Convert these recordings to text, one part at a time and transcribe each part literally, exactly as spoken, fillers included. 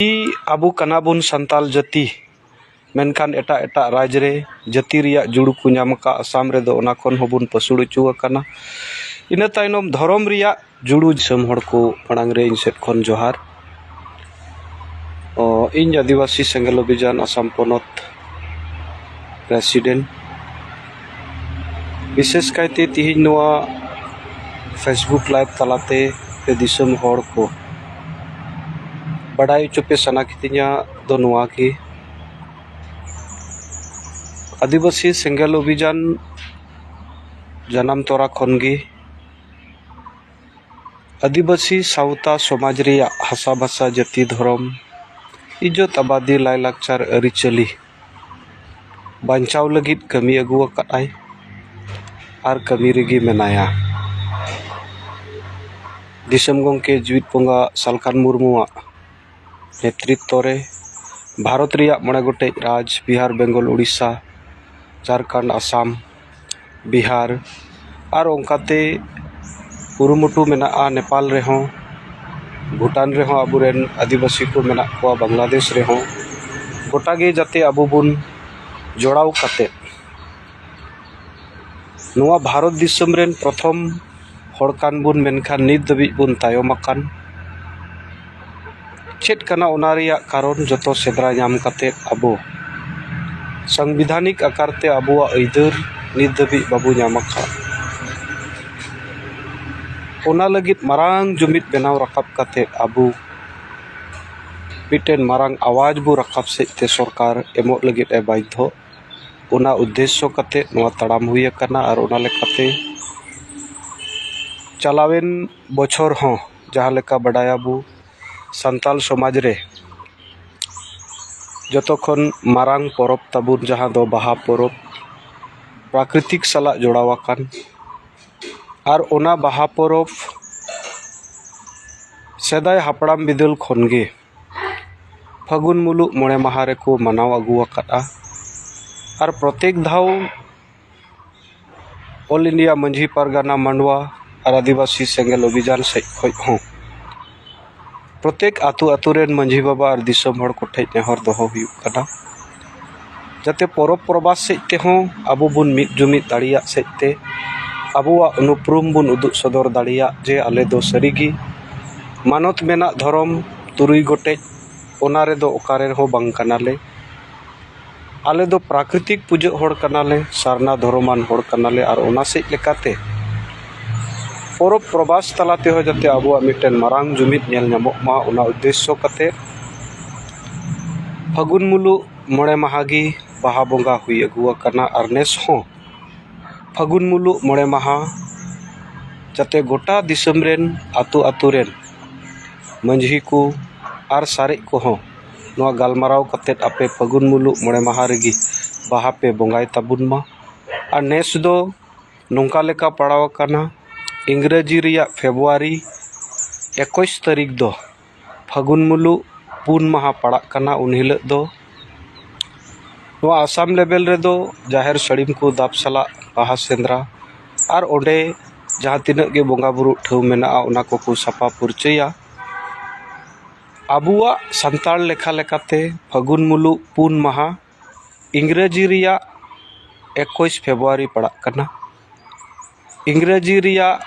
ᱟᱵᱚ ᱠᱟᱱᱟ ᱵᱚᱱ ᱥᱟᱱᱛᱟᱞ ᱡᱟᱹᱛᱤ, ᱢᱮᱱᱠᱷᱟᱱ ᱮᱴᱟᱜ ᱮᱴᱟᱜ ᱨᱟᱡᱽ ᱨᱮ ᱡᱟᱹᱛᱤ ᱨᱮᱭᱟᱜ ᱡᱩᱲᱩ ᱠᱚ ᱧᱟᱢ ᱟᱠᱟᱫ᱾ ᱟᱥᱟᱢ ᱨᱮᱫᱚ ᱚᱱᱟ ᱠᱷᱚᱱ ᱦᱚᱸᱵᱚᱱ ᱯᱟᱹᱥᱩᱲ ᱦᱚᱪᱚ ᱟᱠᱟᱱᱟ᱾ ᱤᱱᱟᱹ ᱛᱟᱭᱱᱚᱢ ᱫᱷᱚᱨᱚᱢ ᱨᱮᱭᱟᱜ ᱡᱩᱲᱩ᱾ ᱫᱤᱥᱚᱢ ᱦᱚᱲ ᱠᱚ ᱢᱟᱲᱟᱝ ᱨᱮ ᱤᱧ ᱥᱮᱫ ᱠᱷᱚᱱ ᱡᱚᱦᱟᱨ᱾ ᱚ, ᱤᱧ ᱟᱹᱫᱤᱵᱟᱹᱥᱤ ᱥᱮᱸᱜᱮᱞ ᱚᱵᱷᱤᱡᱟᱱ ᱟᱥᱟᱢ ᱯᱚᱱᱚᱛ president᱾ ᱵᱤᱥᱮᱥ ᱠᱟᱭᱛᱮ ᱛᱤᱦᱤᱧ ᱱᱚᱣᱟ Facebook live ᱛᱟᱞᱟᱛᱮ ᱯᱮ ᱫᱤᱥᱚᱢ ᱦᱚᱲ ᱠᱚ ᱵᱟᱰᱟᱭ ᱦᱚᱪᱚ ᱯᱮ ᱥᱟᱱᱟ ᱠᱤᱫᱤᱧᱟ ᱫᱚ ᱱᱚᱣᱟ ᱜᱮ, ᱟᱹᱫᱤᱵᱟᱹᱥᱤ ᱥᱮᱸᱜᱮᱞ ᱚᱵᱷᱤᱡᱟᱱ ᱡᱟᱱᱟᱢ ᱛᱚᱨᱟ ᱠᱷᱚᱱ ᱜᱮ ᱟᱹᱫᱤᱵᱟᱹᱥᱤ ᱥᱟᱶᱛᱟ ᱥᱚᱢᱟᱡᱽ ᱨᱮᱭᱟᱜ ᱦᱟᱥᱟ ᱵᱷᱟᱥᱟ, ᱡᱟᱹᱛᱤ, ᱫᱷᱚᱨᱚᱢ, ᱤᱡᱽᱡᱚᱛ ᱟᱵᱟᱫᱤ, ᱞᱟᱭᱼᱞᱟᱠᱪᱟᱨ, ᱟᱹᱨᱤᱪᱟᱹᱞᱤ ᱵᱟᱧᱪᱟᱣ ᱞᱟᱹᱜᱤᱫ ᱠᱟᱹᱢᱤ ᱟᱹᱜᱩ ᱟᱠᱟᱫ ᱟᱭ ᱟᱨ ᱠᱟᱹᱢᱤ ᱨᱮᱜᱮ ᱢᱮᱱᱟᱭᱟ᱾ ᱫᱤᱥᱚᱢ ᱜᱚᱢᱠᱮ ᱡᱤᱣᱤᱫ ᱵᱚᱸᱜᱟ ᱥᱟᱞᱠᱷᱟᱱ ᱢᱩᱨᱢᱩᱣᱟᱜ ᱱᱮᱛᱨᱤᱛᱵ ᱨᱮ ᱵᱷᱟᱨᱚᱛ ᱨᱮᱭᱟᱜ ᱢᱚᱬᱮ ᱜᱚᱴᱮᱡ ᱨᱟᱡᱽ, ᱵᱤᱦᱟᱨ, ᱵᱮᱝᱜᱚᱞ, ᱩᱲᱤᱥᱥᱟ, ᱡᱷᱟᱲᱠᱷᱚᱸᱰ, ᱟᱥᱟᱢ, ᱵᱤᱦᱟᱨ, ᱟᱨ ᱚᱱᱠᱟᱛᱮ ᱠᱩᱨᱩᱢᱩᱴᱩ ᱢᱮᱱᱟᱜᱼᱟ ᱱᱮᱯᱟᱞ ᱨᱮᱦᱚᱸ, ᱵᱷᱩᱴᱟᱱ ᱨᱮᱦᱚᱸ ᱟᱵᱚᱨᱮᱱ ᱟᱹᱫᱤᱵᱟᱹᱥᱤ ᱠᱚ ᱢᱮᱱᱟᱜ ᱠᱚᱣᱟ, ᱵᱟᱝᱞᱟᱫᱮᱥ ᱨᱮᱦᱚᱸ᱾ ᱜᱚᱴᱟ ᱜᱮ ᱡᱟᱛᱮ ᱟᱵᱚ ᱵᱚᱱ ᱡᱚᱲᱟᱣ ᱠᱟᱛᱮ ᱱᱚᱣᱟ ᱵᱷᱟᱨᱚᱛ ᱫᱤᱥᱚᱢ ᱨᱮᱱ ᱯᱨᱚᱛᱷᱚᱢ ᱦᱚᱲ ᱠᱟᱱ ᱵᱚᱱ, ᱢᱮᱱᱠᱷᱟᱱ ᱱᱤᱛ ᱫᱷᱟᱹᱵᱤᱡ ᱵᱚᱱ ᱛᱟᱭᱚᱢ ᱟᱠᱟᱱ᱾ ᱪᱮᱫ ᱠᱟᱱᱟ ᱚᱱᱟ ᱨᱮᱭᱟᱜ ᱠᱟᱨᱚᱱ? ᱡᱚᱛᱚ ᱥᱮᱸᱫᱽᱨᱟ ᱧᱟᱢ ᱠᱟᱛᱮ ᱟᱵᱚ ᱥᱟᱝᱵᱤᱫᱷᱟᱱᱤᱠ ᱟᱠᱟᱨ ᱛᱮ ᱟᱵᱚᱣᱟᱜ ᱟᱹᱭᱫᱟᱹᱨ ᱱᱤᱛ ᱫᱷᱟᱹᱵᱤᱡ ᱵᱟᱵᱚ ᱧᱟᱢ ᱟᱠᱟᱫ᱾ ᱚᱱᱟ ᱞᱟᱹᱜᱤᱫ ᱢᱟᱨᱟᱝ ᱡᱩᱢᱤᱫ ᱵᱮᱱᱟᱣ ᱨᱟᱠᱟᱵ ᱠᱟᱛᱮ ᱟᱵᱚ ᱢᱤᱫᱴᱮᱱ ᱢᱟᱨᱟᱝ ᱟᱣᱟᱡᱽ ᱵᱚ ᱨᱟᱠᱟᱵ ᱥᱮᱫ ᱛᱮ ᱥᱚᱨᱠᱟᱨ ᱮᱢᱚᱜ ᱞᱟᱹᱜᱤᱫ ᱮ ᱵᱟᱫᱽᱫᱷᱚ᱾ ᱚᱱᱟ ᱩᱫᱽᱫᱮᱥᱥᱚ ᱠᱟᱛᱮ ᱱᱚᱣᱟ ᱛᱟᱲᱟᱢ ᱦᱩᱭ ᱟᱠᱟᱱᱟ᱾ ᱟᱨ ᱚᱱᱟ ᱞᱮᱠᱟᱛᱮ ᱪᱟᱞᱟᱣᱮᱱ ᱵᱚᱪᱷᱚᱨ ᱦᱚᱸ, ᱡᱟᱦᱟᱸ ᱞᱮᱠᱟ ᱵᱟᱰᱟᱭᱟᱵᱚ, ᱥᱟᱱᱛᱟᱞ ᱥᱚᱢᱟᱡᱽ ᱨᱮ ᱡᱚᱛᱚ ᱠᱷᱚᱱ ᱢᱟᱨᱟᱝ ᱯᱚᱨᱚᱵᱽ ᱛᱟᱵᱚᱱ, ᱡᱟᱦᱟᱸ ᱫᱚ ᱵᱟᱦᱟ ᱯᱚᱨᱚᱵᱽ, ᱯᱨᱟᱠᱨᱤᱛᱤᱠ ᱥᱟᱞᱟᱜ ᱡᱚᱲᱟᱣ ᱟᱠᱟᱱ᱾ ᱟᱨ ᱚᱱᱟ ᱵᱟᱦᱟ ᱯᱚᱨᱚᱵᱽ ᱥᱮᱫᱟᱭ ᱦᱟᱯᱲᱟᱢ ᱵᱤᱫᱟᱹᱞ ᱠᱷᱚᱱ ᱜᱮ ᱯᱷᱟᱹᱜᱩᱱ ᱢᱩᱞᱩᱜ ᱢᱚᱬᱮ ᱢᱟᱦᱟ ᱨᱮᱠᱚ ᱢᱟᱱᱟᱣ ᱟᱹᱜᱩ ᱟᱠᱟᱫᱼᱟ᱾ ᱟᱨ ᱯᱨᱚᱛᱮᱠ ᱫᱷᱟᱣ All India ᱢᱟᱹᱡᱷᱤ ᱯᱟᱨᱜᱟᱱᱟ ᱢᱟᱱᱰᱣᱟ ᱟᱨ ᱟᱹᱫᱤᱵᱟᱹᱥᱤ ᱥᱮᱸᱜᱮᱞ ᱚᱵᱷᱤᱡᱟᱱ ᱥᱮᱫ ᱠᱷᱚᱱ ᱦᱚᱸ ᱯᱨᱚᱛᱮᱠ ᱟᱹᱛᱩ ᱟᱹᱛᱩ ᱨᱮᱱ ᱢᱟᱹᱡᱷᱤ ᱵᱟᱵᱟ ᱟᱨ ᱫᱤᱥᱚᱢ ᱦᱚᱲ ᱠᱚᱴᱷᱮᱱ ᱱᱮᱦᱚᱨ ᱫᱚᱦᱚ ᱦᱩᱭᱩᱜ ᱠᱟᱱᱟ, ᱡᱟᱛᱮ ᱯᱚᱨᱚᱵᱽ ᱯᱨᱚᱵᱟᱥ ᱥᱮᱫ ᱛᱮᱦᱚᱸ ᱟᱵᱚ ᱵᱚᱱ ᱢᱤᱫ ᱡᱩᱢᱤᱫ ᱫᱟᱲᱮᱭᱟᱜ ᱥᱮᱫ ᱛᱮ ᱟᱵᱚᱣᱟᱜ ᱩᱱᱩᱯᱨᱩᱢ ᱵᱚᱱ ᱩᱫᱩᱜ ᱥᱚᱫᱚᱨ ᱫᱟᱲᱮᱭᱟᱜ ᱡᱮ ᱟᱞᱮ ᱫᱚ ᱥᱟᱹᱨᱤᱜᱮ ᱢᱟᱱᱚᱛ ᱢᱮᱱᱟᱜ ᱫᱷᱚᱨᱚᱢ ᱛᱩᱨᱩᱭ ᱜᱚᱴᱮᱡ, ᱚᱱᱟ ᱨᱮᱫᱚ ᱚᱠᱟ ᱨᱮᱦᱚᱸ ᱵᱟᱝ ᱠᱟᱱᱟᱞᱮ᱾ ᱟᱞᱮ ᱫᱚ ᱯᱨᱟᱠᱨᱤᱛᱤᱠ ᱯᱩᱡᱟᱹᱜ ᱦᱚᱲ ᱠᱟᱱᱟᱞᱮ, ᱥᱟᱨᱱᱟ ᱫᱷᱚᱨᱚᱢᱟᱱ ᱦᱚᱲ ᱠᱟᱱᱟᱞᱮ, ᱟᱨ ᱚᱱᱟ ᱥᱮᱫ ᱞᱮᱠᱟᱛᱮ ᱯᱚᱨᱚᱵᱽ ᱯᱨᱚᱵᱟᱥ ᱛᱟᱞᱟ ᱛᱮᱦᱚᱸ ᱡᱟᱛᱮ ᱟᱵᱚᱣᱟᱜ ᱢᱤᱫᱴᱮᱱ ᱢᱟᱨᱟᱝ ᱡᱩᱢᱤᱫ ᱧᱮᱞ ᱧᱟᱢᱚᱜ ᱢᱟ, ᱚᱱᱟ ᱩᱫᱽᱫᱮᱥᱥᱚ ᱠᱟᱛᱮ ᱯᱷᱟᱹᱜᱩᱱ ᱢᱩᱞᱩᱜ ᱢᱚᱬᱮ ᱢᱟᱦᱟ ᱜᱮ ᱵᱟᱦᱟ ᱵᱚᱸᱜᱟ ᱦᱩᱭ ᱟᱹᱜᱩ ᱟᱠᱟᱱᱟ᱾ ᱟᱨ ᱱᱮᱥ ᱦᱚᱸ ᱯᱷᱟᱹᱜᱩᱱ ᱢᱩᱞᱩᱜ ᱢᱚᱬᱮ ᱢᱟᱦᱟ ᱡᱟᱛᱮ ᱜᱚᱴᱟ ᱫᱤᱥᱚᱢ ᱨᱮᱱ ᱟᱹᱛᱩ ᱟᱹᱛᱩ ᱨᱮᱱ ᱢᱟᱹᱡᱷᱤ ᱠᱚ ᱟᱨ ᱥᱟᱨᱮᱡ ᱠᱚᱦᱚᱸ ᱱᱚᱣᱟ ᱜᱟᱞᱢᱟᱨᱟᱣ ᱠᱟᱛᱮᱫ ᱟᱯᱮ ᱯᱷᱟᱹᱜᱩᱱ ᱢᱩᱞᱩᱜ ᱢᱚᱬᱮ ᱢᱟᱦᱟ ᱨᱮᱜᱮ ᱵᱟᱦᱟ ᱯᱮ ᱵᱚᱸᱜᱟᱭ ᱛᱟᱵᱚᱱ ᱢᱟ᱾ ᱟᱨ ᱱᱮᱥ ᱫᱚ ᱱᱚᱝᱠᱟ ᱞᱮᱠᱟ ᱯᱟᱲᱟᱣ ᱟᱠᱟᱱᱟ, ᱤᱝᱨᱮᱡᱤ ᱨᱮᱭᱟᱜ ᱯᱷᱮᱵᱽᱨᱩᱣᱟᱨᱤ ᱮᱠᱩᱥ ᱛᱟᱹᱨᱤᱠᱷ ᱫᱚ ᱯᱷᱟᱹᱜᱩᱱ ᱢᱩᱞᱩᱜ ᱯᱩᱱ ᱢᱟᱦᱟ ᱯᱟᱲᱟᱜ ᱠᱟᱱᱟ᱾ ᱩᱱ ᱦᱤᱞᱳᱜ ᱫᱚ ᱱᱚᱣᱟ ᱟᱥᱟᱢ ᱞᱮᱵᱮᱞ ᱨᱮᱫᱚ ᱡᱟᱦᱮᱨ ᱥᱟᱹᱲᱤᱢ ᱠᱚ ᱫᱟᱵ ᱥᱟᱞᱟᱜ ᱵᱟᱦᱟ ᱥᱮᱸᱫᱽᱨᱟ ᱟᱨ ᱚᱸᱰᱮ ᱡᱟᱦᱟᱸ ᱛᱤᱱᱟᱹᱜ ᱜᱮ ᱵᱚᱸᱜᱟ ᱵᱩᱨᱩ ᱴᱷᱟᱹᱣ ᱢᱮᱱᱟᱜᱼᱟ, ᱚᱱᱟ ᱠᱚᱠᱚ ᱥᱟᱯᱷᱟ ᱯᱷᱩᱨᱪᱟᱹᱭᱟ᱾ ᱟᱵᱚᱣᱟᱜ ᱥᱟᱱᱛᱟᱲ ᱞᱮᱠᱷᱟ ᱞᱮᱠᱟᱛᱮ ᱯᱷᱟᱹᱜᱩᱱ ᱢᱩᱞᱩᱜ ᱯᱩᱱ ᱢᱟᱦᱟ ᱤᱝᱨᱮᱡᱤ ᱨᱮᱭᱟᱜ ᱮᱠᱩᱥ ᱯᱷᱮᱵᱽᱨᱩᱣᱟᱨᱤ ᱯᱟᱲᱟᱜ ᱠᱟᱱᱟ᱾ ᱤᱝᱨᱮᱡᱤ ᱨᱮᱭᱟᱜ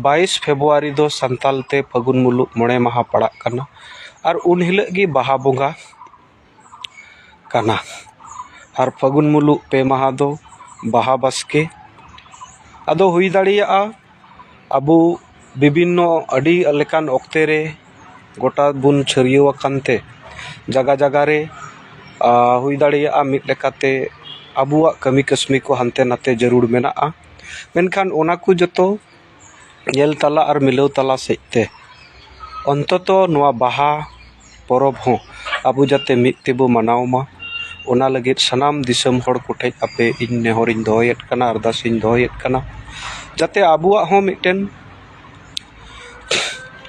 ᱵᱟᱭᱤᱥ ᱯᱷᱮᱵᱽᱨᱩᱣᱟᱨᱤ ᱫᱚ ᱥᱟᱱᱛᱟᱲ ᱛᱮ ᱯᱷᱟᱹᱜᱩᱱ ᱢᱩᱞᱩᱜ ᱢᱚᱬᱮ ᱢᱟᱦᱟ ᱯᱟᱲᱟᱜ ᱠᱟᱱᱟ᱾ ᱟᱨ ᱩᱱ ᱦᱤᱞᱳᱜ ᱜᱮ ᱵᱟᱦᱟ ᱵᱚᱸᱜᱟ ᱠᱟᱱᱟ᱾ ᱟᱨ ᱯᱷᱟᱹᱜᱩᱱ ᱢᱩᱞᱩᱜ ᱯᱮ ᱢᱟᱦᱟ ᱫᱚ ᱵᱟᱦᱟ ᱵᱟᱥᱠᱮ᱾ ᱟᱫᱚ ᱦᱩᱭ ᱫᱟᱲᱮᱭᱟᱜᱼᱟ ᱟᱵᱚ ᱵᱤᱵᱷᱤᱱᱱᱚ ᱟᱹᱰᱤ ᱞᱮᱠᱟᱱ ᱚᱠᱛᱮ ᱨᱮ ᱜᱚᱴᱟ ᱵᱚᱱ ᱪᱷᱟᱹᱨᱭᱟᱹᱣ ᱟᱠᱟᱱ ᱛᱮ ᱡᱟᱭᱜᱟ ᱡᱟᱭᱜᱟ ᱨᱮ, ᱟ, ᱦᱩᱭ ᱫᱟᱲᱮᱭᱟᱜᱼᱟ ᱢᱤᱫ ᱞᱮᱠᱟᱛᱮ ᱟᱵᱚᱣᱟᱜ ᱠᱟᱹᱢᱤ ᱠᱟᱹᱥᱱᱤ ᱠᱚ ᱦᱟᱱᱛᱮ ᱱᱟᱛᱮ ᱡᱟᱹᱨᱩᱲ ᱢᱮᱱᱟᱜᱼᱟ᱾ ᱢᱮᱱᱠᱷᱟᱱ ᱚᱱᱟ ᱠᱚ ᱡᱚᱛᱚ ᱧᱮᱞ ᱛᱟᱞᱟ ᱟᱨ ᱢᱤᱞᱟᱹᱣ ᱛᱟᱞᱟ ᱥᱮᱫ ᱛᱮ ᱚᱱᱛᱚᱛᱚ ᱱᱚᱣᱟ ᱵᱟᱦᱟ ᱯᱚᱨᱚᱵᱽ ᱦᱚᱸ ᱟᱵᱚ ᱡᱟᱛᱮ ᱢᱤᱫ ᱛᱮᱵᱚ ᱢᱟᱱᱟᱣ ᱢᱟ, ᱚᱱᱟ ᱞᱟᱹᱜᱤᱫ ᱥᱟᱱᱟᱢ ᱫᱤᱥᱚᱢ ᱦᱚᱲ ᱠᱚᱴᱷᱮᱱ ᱟᱯᱮ ᱤᱧ ᱱᱮᱦᱚᱨᱤᱧ ᱫᱚᱦᱚᱭᱮᱫ ᱠᱟᱱᱟ, ᱟᱨᱫᱟᱥ ᱤᱧ ᱫᱚᱦᱚᱭᱮᱫ ᱠᱟᱱᱟ, ᱡᱟᱛᱮ ᱟᱵᱚᱣᱟᱜ ᱦᱚᱸ ᱢᱤᱫᱴᱮᱱ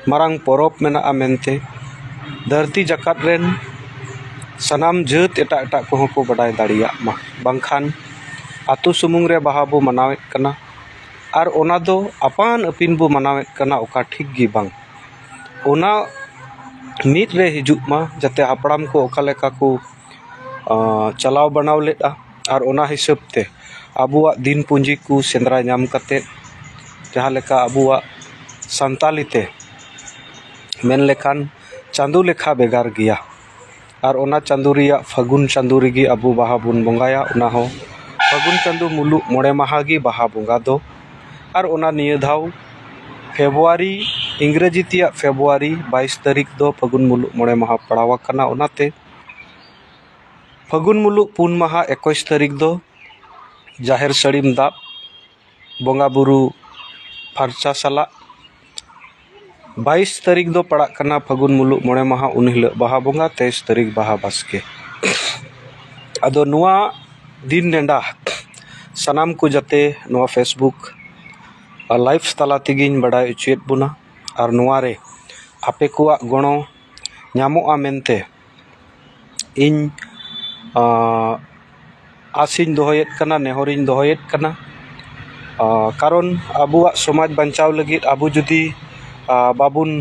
ᱢᱟᱨᱟᱝ ᱯᱚᱨᱚᱵᱽ ᱢᱮᱱᱟᱜᱼᱟ ᱢᱮᱱᱛᱮ ᱫᱷᱟᱹᱨᱛᱤ ᱡᱟᱠᱟᱛ ᱨᱮᱱ ᱥᱟᱱᱟᱢ ᱡᱟᱹᱛ ᱮᱴᱟᱜ ᱮᱴᱟᱜ ᱠᱚᱦᱚᱸ ᱠᱚ ᱵᱟᱰᱟᱭ ᱫᱟᱲᱮᱭᱟᱜ ᱢᱟ᱾ ᱵᱟᱝᱠᱷᱟᱱ ᱟᱛᱳ ᱥᱩᱢᱩᱝ ᱨᱮ ᱵᱟᱦᱟ ᱵᱚ ᱢᱟᱱᱟᱣᱮᱫ ᱠᱟᱱᱟ ᱟᱨ ᱚᱱᱟ ᱫᱚ ᱟᱯᱟᱱ ᱟᱹᱯᱤᱱ ᱵᱚ ᱢᱟᱱᱟᱣᱮᱫ ᱠᱟᱱᱟ, ᱚᱠᱟ ᱴᱷᱤᱠ ᱜᱮ ᱵᱟᱝ᱾ ᱚᱱᱟ ᱢᱤᱫ ᱨᱮ ᱦᱤᱡᱩᱜ ᱢᱟ, ᱡᱟᱛᱮ ᱦᱟᱯᱲᱟᱢ ᱠᱚ ᱚᱠᱟ ᱞᱮᱠᱟ ᱠᱚ ᱟᱸ, ᱪᱟᱞᱟᱣ ᱵᱟᱱᱟᱣ ᱞᱮᱫᱼᱟ᱾ ᱟᱨ ᱚᱱᱟ ᱦᱤᱥᱟᱹᱵ ᱛᱮ ᱟᱵᱚᱣᱟᱜ ᱫᱤᱱ ᱯᱩᱸᱡᱤ ᱠᱚ ᱥᱮᱸᱫᱽᱨᱟ ᱧᱟᱢ ᱠᱟᱛᱮᱫ, ᱡᱟᱦᱟᱸ ᱞᱮᱠᱟ ᱟᱵᱚᱣᱟᱜ ᱥᱟᱱᱛᱟᱞᱤ ᱛᱮ ᱢᱮᱱ ᱞᱮᱠᱷᱟᱱ ᱪᱟᱸᱫᱳ ᱞᱮᱠᱷᱟ ᱵᱷᱮᱜᱟᱨ ᱜᱮᱭᱟ᱾ ᱟᱨ ᱚᱱᱟ ᱪᱟᱸᱫᱳ ᱨᱮᱭᱟᱜ ᱯᱷᱟᱹᱜᱩᱱ ᱪᱟᱸᱫᱳ ᱨᱮᱜᱮ ᱟᱵᱚ ᱵᱟᱦᱟ ᱵᱚᱱ ᱵᱚᱸᱜᱟᱭᱟ᱾ ᱚᱱᱟ ᱦᱚᱸ ᱯᱷᱟᱹᱜᱩᱱ ᱪᱟᱸᱫᱳ ᱢᱩᱞᱩᱜ ᱢᱚᱬᱮ ᱢᱟᱦᱟ ᱜᱮ ᱵᱟᱦᱟ ᱵᱚᱸᱜᱟ ᱫᱚ᱾ ᱟᱨ ᱚᱱᱟ ᱱᱤᱭᱟᱹ ᱫᱷᱟᱣ ᱯᱷᱮᱵᱽᱨᱩᱣᱟᱨᱤ, ᱤᱝᱨᱮᱡᱤ ᱛᱮᱭᱟᱜ ᱯᱷᱮᱵᱽᱨᱩᱣᱟᱨᱤ ᱵᱟᱭᱤᱥ ᱛᱟᱹᱨᱤᱠᱷ ᱫᱚ ᱯᱷᱟᱹᱜᱩᱱ ᱢᱩᱞᱩᱜ ᱢᱚᱬᱮ ᱢᱟᱦᱟ ᱯᱟᱲᱟᱣ ᱟᱠᱟᱱᱟ᱾ ᱚᱱᱟᱛᱮ ᱯᱷᱟᱹᱜᱩᱱ ᱢᱩᱞᱩᱜ ᱯᱩᱱ ᱢᱟᱦᱟ ᱮᱠᱩᱥ ᱛᱟᱹᱨᱤᱠᱷ ᱫᱚ ᱡᱟᱦᱮᱨ ᱥᱟᱹᱲᱤᱢ ᱫᱟᱵ, ᱵᱚᱸᱜᱟ ᱵᱩᱨᱩ ᱯᱷᱟᱨᱪᱟ ᱥᱟᱞᱟᱜ ᱵᱟᱭᱤᱥ ᱛᱟᱹᱨᱤᱠᱷ ᱫᱚ ᱯᱟᱲᱟᱜ ᱠᱟᱱᱟ ᱯᱷᱟᱹᱜᱩᱱ ᱢᱩᱞᱩᱜ ᱢᱚᱬᱮ ᱢᱟᱦᱟ, ᱩᱱ ᱦᱤᱞᱳᱜ ᱵᱟᱦᱟ ᱵᱚᱸᱜᱟ, ᱛᱮᱭᱤᱥ ᱛᱟᱹᱨᱤᱠᱷ ᱵᱟᱦᱟ ᱵᱟᱥᱠᱮ᱾ ᱟᱫᱚ ᱱᱚᱣᱟ ᱫᱤᱱ ᱱᱮᱰᱟ ᱥᱟᱱᱟᱢ ᱠᱚ ᱡᱟᱛᱮ ᱱᱚᱣᱟ Facebook ᱟᱨ live ᱛᱟᱞᱟ ᱛᱮᱜᱮᱧ ᱵᱟᱰᱟᱭ ᱦᱚᱪᱚᱭᱮᱫ ᱵᱚᱱᱟ᱾ ᱟᱨ ᱱᱚᱣᱟ ᱨᱮ ᱟᱯᱮ ᱠᱚᱣᱟᱜ ᱜᱚᱲᱚ ᱧᱟᱢᱚᱜᱼᱟ ᱢᱮᱱᱛᱮ ᱤᱧ, ᱟᱸ, ᱟᱥᱤᱧ ᱫᱚᱦᱚᱭᱮᱫ ᱠᱟᱱᱟ, ᱱᱮᱦᱚᱨᱤᱧ ᱫᱚᱦᱚᱭᱮᱫ ᱠᱟᱱᱟ᱾ ᱟᱸ, ᱠᱟᱨᱚᱱ ᱟᱵᱚᱣᱟᱜ ᱥᱚᱢᱟᱡᱽ ᱵᱟᱧᱪᱟᱣ ᱞᱟᱹᱜᱤᱫ ᱟᱵᱚ ᱡᱩᱫᱤ, ᱟᱸ, ᱵᱟᱵᱚᱱ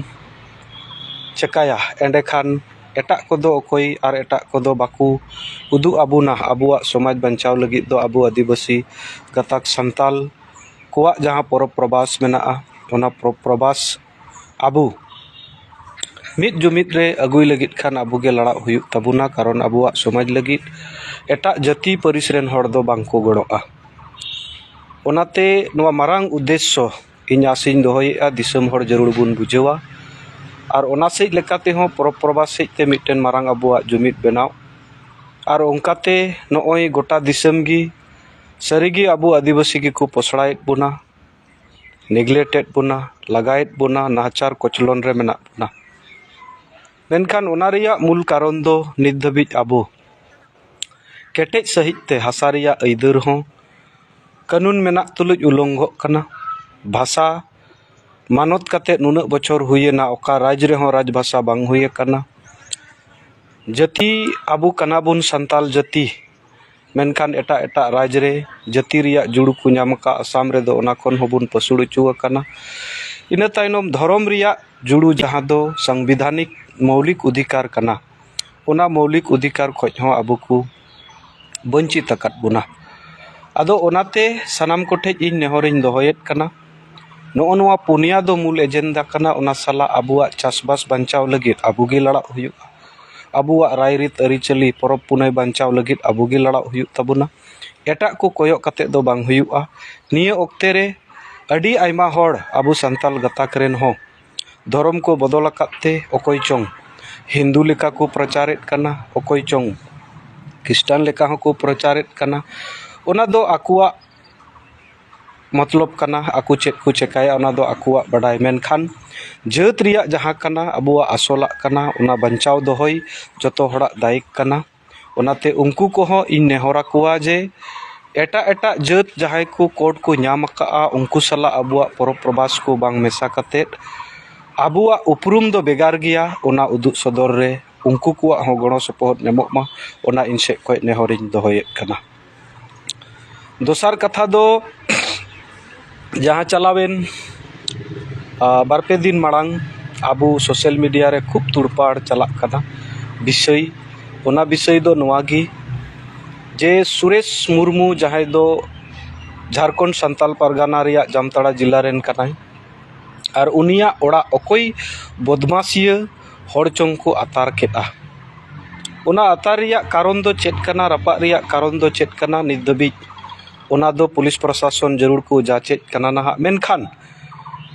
ᱪᱮᱠᱟᱭᱟ, ᱮᱸᱰᱮᱠᱷᱟᱱ ᱮᱴᱟᱜ ᱠᱚᱫᱚ ᱚᱠᱚᱭ ᱟᱨ ᱮᱴᱟᱜ ᱠᱚᱫᱚ ᱵᱟᱠᱚ ᱩᱫᱩᱜ ᱟᱵᱚᱱᱟ ᱟᱵᱚᱣᱟᱜ ᱥᱚᱢᱟᱡᱽ ᱵᱟᱧᱪᱟᱣ ᱞᱟᱹᱜᱤᱫ ᱫᱚ᱾ ᱟᱵᱚ ᱟᱹᱫᱤᱵᱟᱹᱥᱤ ᱜᱟᱛᱟᱠ ᱥᱟᱱᱛᱟᱞ ᱠᱚᱣᱟᱜ ᱡᱟᱦᱟᱸ ᱯᱚᱨᱚᱵᱽ ᱯᱨᱚᱵᱟᱥ ᱢᱮᱱᱟᱜᱼᱟ, ᱚᱱᱟ ᱯᱚᱨᱚᱵᱽ ᱯᱨᱚᱵᱟᱥ ᱟᱵᱚ ᱢᱤᱫ ᱡᱩᱢᱤᱫ ᱨᱮ ᱟᱹᱜᱩᱭ ᱞᱟᱹᱜᱤᱫ ᱠᱷᱟᱱ ᱟᱵᱚ ᱜᱮ ᱞᱟᱲᱟᱜ ᱦᱩᱭᱩᱜ ᱛᱟᱵᱚᱱᱟ, ᱠᱟᱨᱚᱱ ᱟᱵᱚᱣᱟᱜ ᱥᱚᱢᱟᱡᱽ ᱞᱟᱹᱜᱤᱫ ᱮᱴᱟᱜ ᱡᱟᱹᱛᱤ ᱯᱟᱹᱨᱤᱥ ᱨᱮᱱ ᱦᱚᱲ ᱫᱚ ᱵᱟᱝ ᱠᱚ ᱜᱚᱲᱚᱜᱼᱟ᱾ ᱚᱱᱟᱛᱮ ᱱᱚᱣᱟ ᱢᱟᱨᱟᱝ ᱩᱫᱽᱫᱮᱥᱥᱚ ᱤᱧ ᱟᱥᱤᱧ ᱫᱚᱦᱚᱭᱮᱫᱼᱟ, ᱫᱤᱥᱚᱢ ᱦᱚᱲ ᱡᱟᱹᱨᱩᱲ ᱵᱚᱱ ᱵᱩᱡᱷᱟᱹᱣᱟ᱾ ᱟᱨ ᱚᱱᱟ ᱥᱮᱫ ᱞᱮᱠᱟ ᱛᱮᱦᱚᱸ ᱯᱚᱨᱚᱵᱽ ᱯᱨᱚᱵᱟᱥ ᱥᱮᱫ ᱛᱮ ᱢᱤᱫᱴᱮᱱ ᱢᱟᱨᱟᱝ ᱟᱵᱚᱣᱟᱜ ᱡᱩᱢᱤᱫ ᱵᱮᱱᱟᱣ᱾ ᱟᱨ ᱚᱱᱠᱟᱛᱮ ᱱᱚᱜᱼᱚᱭ ᱜᱚᱴᱟ ᱫᱤᱥᱚᱢ ᱜᱮ ᱥᱟᱹᱨᱤᱜᱮ ᱟᱵᱚ ᱟᱹᱫᱤᱵᱟᱹᱥᱤ ᱜᱮᱠᱚ ᱯᱚᱥᱲᱟᱭᱮᱫ ᱵᱚᱱᱟ, neglect ᱮᱫ ᱵᱚᱱᱟ, ᱞᱟᱜᱟᱭᱮᱫ ᱵᱚᱱᱟ, ᱱᱟᱦᱟᱪᱟᱨ ᱠᱚᱪᱞᱚᱱ ᱨᱮ ᱢᱮᱱᱟᱜ ᱵᱚᱱᱟ᱾ ᱢᱮᱱᱠᱷᱟᱱ ᱚᱱᱟ ᱨᱮᱭᱟᱜ ᱢᱩᱞ ᱠᱟᱨᱚᱱ ᱫᱚ ᱱᱤᱛ ᱫᱷᱟᱹᱵᱤᱡ ᱟᱵᱚ ᱠᱮᱴᱮᱡ ᱥᱟᱹᱦᱤᱡ ᱛᱮ ᱦᱟᱥᱟ ᱨᱮᱭᱟᱜ ᱟᱹᱭᱫᱟᱹᱨ ᱦᱚᱸ ᱠᱟᱹᱱᱩᱱ ᱢᱮᱱᱟᱜ ᱛᱩᱞᱩᱡ ᱩᱞᱚᱝᱜᱷᱚᱜ ᱠᱟᱱᱟ᱾ ᱵᱷᱟᱥᱟ ᱢᱟᱱᱚᱛ ᱠᱟᱛᱮ ᱱᱩᱱᱟᱹᱜ ᱵᱚᱪᱷᱚᱨ ᱦᱩᱭᱮᱱᱟ, ᱚᱠᱟ ᱨᱟᱡᱽ ᱨᱮᱦᱚᱸ ᱨᱟᱡᱽ ᱵᱷᱟᱥᱟ ᱵᱟᱝ ᱦᱩᱭ ᱟᱠᱟᱱᱟ᱾ ᱡᱟᱹᱛᱤ ᱟᱵᱚ ᱠᱟᱱᱟ ᱵᱚᱱ ᱥᱟᱱᱛᱟᱞ ᱡᱟᱹᱛᱤ, ᱢᱮᱱᱠᱷᱟᱱ ᱮᱴᱟᱜ ᱮᱴᱟᱜ ᱨᱟᱡᱽ ᱨᱮ ᱡᱟᱹᱛᱤ ᱨᱮᱭᱟᱜ ᱡᱩᱲᱩ ᱠᱚ ᱧᱟᱢ ᱟᱠᱟᱫ᱾ ᱟᱥᱟᱢ ᱨᱮᱫᱚ ᱚᱱᱟ ᱠᱷᱚᱱ ᱦᱚᱸᱵᱚᱱ ᱯᱟᱹᱥᱩᱲ ᱦᱚᱪᱚ ᱟᱠᱟᱱᱟ᱾ ᱤᱱᱟᱹ ᱛᱟᱭᱱᱚᱢ ᱫᱷᱚᱨᱚᱢ ᱨᱮᱭᱟᱜ ᱡᱩᱲᱩ, ᱡᱟᱦᱟᱸ ᱫᱚ ᱥᱚᱝᱵᱤᱫᱷᱟᱱᱤᱠ ᱢᱳᱣᱞᱤᱠ ᱚᱫᱷᱤᱠᱟᱨ ᱠᱟᱱᱟ, ᱚᱱᱟ ᱢᱳᱣᱞᱤᱠ ᱚᱫᱷᱤᱠᱟᱨ ᱠᱷᱚᱡ ᱦᱚᱸ ᱟᱵᱚ ᱠᱚ ᱵᱚᱧᱪᱤᱛ ᱟᱠᱟᱫ ᱵᱚᱱᱟ᱾ ᱟᱫᱚ ᱚᱱᱟᱛᱮ ᱥᱟᱱᱟᱢ ᱠᱚᱴᱷᱮᱡ ᱤᱧ ᱱᱮᱦᱚᱨᱤᱧ ᱫᱚᱦᱚᱭᱮᱫ ᱠᱟᱱᱟ, ᱱᱚᱜᱼᱚ ᱱᱚᱣᱟ ᱯᱩᱱᱭᱟ ᱫᱚ ᱢᱩᱞ ᱮᱡᱮᱱᱰᱟ ᱠᱟᱱᱟ᱾ ᱚᱱᱟ ᱥᱟᱞᱟᱜ ᱟᱵᱚᱣᱟᱜ ᱪᱟᱥᱵᱟᱥ ᱵᱟᱧᱪᱟᱣ ᱞᱟᱹᱜᱤᱫ ᱟᱵᱚ ᱜᱮ ᱞᱟᱲᱟᱜ ᱦᱩᱭᱩᱜᱼᱟ, ᱟᱵᱚᱣᱟᱜ ᱨᱟᱭᱨᱤᱛ ᱟᱹᱨᱤᱪᱟᱹᱞᱤ ᱯᱚᱨᱚᱵᱽ ᱯᱩᱱᱟᱹᱭ ᱵᱟᱧᱪᱟᱣ ᱞᱟᱹᱜᱤᱫ ᱟᱵᱚ ᱜᱮ ᱞᱟᱲᱟᱜ ᱦᱩᱭᱩᱜ ᱛᱟᱵᱚᱱᱟ᱾ ᱮᱴᱟᱜ ᱠᱚ ᱠᱚᱭᱚᱜ ᱠᱟᱛᱮ ᱫᱚ ᱵᱟᱝ ᱦᱩᱭᱩᱜᱼᱟ᱾ ᱱᱤᱭᱟᱹ ᱚᱠᱛᱮ ᱨᱮ ᱟᱹᱰᱤ ᱟᱭᱢᱟ ᱦᱚᱲ ᱟᱵᱚ ᱥᱟᱱᱛᱟᱞ ᱜᱟᱛᱟᱠ ᱨᱮᱱ ᱦᱚᱸ ᱫᱷᱚᱨᱚᱢ ᱠᱚ ᱵᱚᱫᱚᱞ ᱟᱠᱟᱫ ᱛᱮ ᱚᱠᱚᱭ ᱪᱚᱝ ᱦᱤᱱᱫᱩ ᱞᱮᱠᱟ ᱠᱚ ᱯᱨᱚᱪᱟᱨᱮᱫ ᱠᱟᱱᱟ, ᱚᱠᱚᱭ ᱪᱚᱝ ᱠᱷᱨᱤᱥᱴᱟᱱ ᱞᱮᱠᱟ ᱦᱚᱸᱠᱚ ᱯᱨᱚᱪᱟᱨᱮᱫ ᱠᱟᱱᱟ᱾ ᱚᱱᱟ ᱫᱚ ᱟᱠᱚᱣᱟᱜ ᱢᱚᱛᱞᱚᱵ ᱠᱟᱱᱟ, ᱟᱠᱚ ᱪᱮᱫ ᱠᱚ ᱪᱮᱠᱟᱭᱟ ᱚᱱᱟ ᱫᱚ ᱟᱠᱚᱣᱟᱜ ᱵᱟᱰᱟᱭ, ᱢᱮᱱᱠᱷᱟᱱ ᱡᱟᱹᱛ ᱨᱮᱭᱟᱜ ᱡᱟᱦᱟᱸ ᱠᱟᱱᱟ, ᱟᱵᱚᱣᱟᱜ ᱟᱥᱚᱞᱟᱜ ᱠᱟᱱᱟ, ᱚᱱᱟ ᱵᱟᱧᱪᱟᱣ ᱫᱚᱦᱚᱭ ᱡᱚᱛᱚ ᱦᱚᱲᱟᱜ ᱫᱟᱭᱤᱠ ᱠᱟᱱᱟ᱾ ᱚᱱᱟᱛᱮ ᱩᱱᱠᱩ ᱠᱚᱦᱚᱸ ᱤᱧ ᱱᱮᱦᱚᱨ ᱟᱠᱚᱣᱟ ᱡᱮ ᱮᱴᱟᱜ ᱮᱴᱟᱜ ᱡᱟᱹᱛ ᱡᱟᱦᱟᱸᱭ ᱠᱚ ᱠᱳᱰ ᱠᱚ ᱧᱟᱢ ᱟᱠᱟᱫᱼᱟ, ᱩᱱᱠᱩ ᱥᱟᱞᱟᱜ ᱟᱵᱚᱣᱟᱜ ᱯᱚᱨᱚᱵᱽ ᱯᱨᱚᱵᱷᱟᱥ ᱠᱚ ᱵᱟᱝ ᱢᱮᱥᱟ ᱠᱟᱛᱮᱫ ᱟᱵᱚᱣᱟᱜ ᱩᱯᱨᱩᱢ ᱫᱚ ᱵᱷᱮᱜᱟᱨ ᱜᱮᱭᱟ, ᱚᱱᱟ ᱩᱫᱩᱜ ᱥᱚᱫᱚᱨ ᱨᱮ ᱩᱱᱠᱩ ᱠᱚᱣᱟᱜ ᱦᱚᱸ ᱜᱚᱲᱚ ᱥᱚᱯᱚᱦᱚᱫ ᱧᱟᱢᱚᱜ ᱢᱟ, ᱚᱱᱟ ᱤᱧ ᱥᱮᱫ ᱠᱷᱚᱱ ᱱᱮᱦᱚᱨᱤᱧ ᱫᱚᱦᱚᱭᱮᱫ ᱠᱟᱱᱟ᱾ ᱫᱚᱥᱟᱨ ᱠᱟᱛᱷᱟ ᱫᱚ ᱡᱟᱦᱟᱸ ᱪᱟᱞᱟᱣᱮᱱ, ᱟ, ᱵᱟᱨᱯᱮ ᱫᱤᱱ ᱢᱟᱲᱟᱝ ᱟᱵᱚ ᱥᱳᱥᱟᱞ ᱢᱤᱰᱤᱭᱟ ᱨᱮ ᱠᱷᱩᱵ ᱛᱩᱲᱯᱟᱲ ᱪᱟᱞᱟᱜ ᱠᱟᱱᱟ ᱵᱤᱥᱚᱭ, ᱚᱱᱟ ᱵᱤᱥᱚᱭ ᱫᱚ ᱱᱚᱣᱟ ᱜᱮ ᱡᱮ ᱥᱩᱨᱮᱥ ᱢᱩᱨᱢᱩ, ᱡᱟᱦᱟᱸᱭ ᱫᱚ ᱡᱷᱟᱲᱠᱷᱚᱸᱰ ᱥᱟᱱᱛᱟᱞ ᱯᱟᱨᱜᱟᱱᱟ ᱨᱮᱭᱟᱜ ᱡᱟᱢᱛᱟᱲᱟ ᱡᱮᱞᱟ ᱨᱮᱱ ᱠᱟᱱᱟᱭ, ᱟᱨ ᱩᱱᱤᱭᱟᱜ ᱚᱲᱟᱜ ᱚᱠᱚᱭ ᱵᱚᱫᱢᱟᱥᱤᱭᱟᱹ ᱦᱚᱲ ᱪᱚᱝ ᱠᱚ ᱟᱛᱟᱨ ᱠᱮᱫᱼᱟ᱾ ᱚᱱᱟ ᱟᱛᱟᱨ ᱨᱮᱭᱟᱜ ᱠᱟᱨᱚᱱ ᱫᱚ ᱪᱮᱫ ᱠᱟᱱᱟ, ᱨᱟᱯᱟᱜ ᱨᱮᱭᱟᱜ ᱠᱟᱨᱚᱱ ᱫᱚ ᱪᱮᱫ ᱠᱟᱱᱟ, ᱱᱤᱛ ᱫᱷᱟᱹᱵᱤᱡ ᱚᱱᱟ ᱫᱚ ᱯᱩᱞᱤᱥ ᱯᱨᱚᱥᱟᱥᱚᱱ ᱡᱟᱹᱨᱩᱲ ᱠᱚ ᱡᱟᱸᱪᱮᱫ ᱠᱟᱱᱟ ᱱᱟᱦᱟᱜ᱾ ᱢᱮᱱᱠᱷᱟᱱ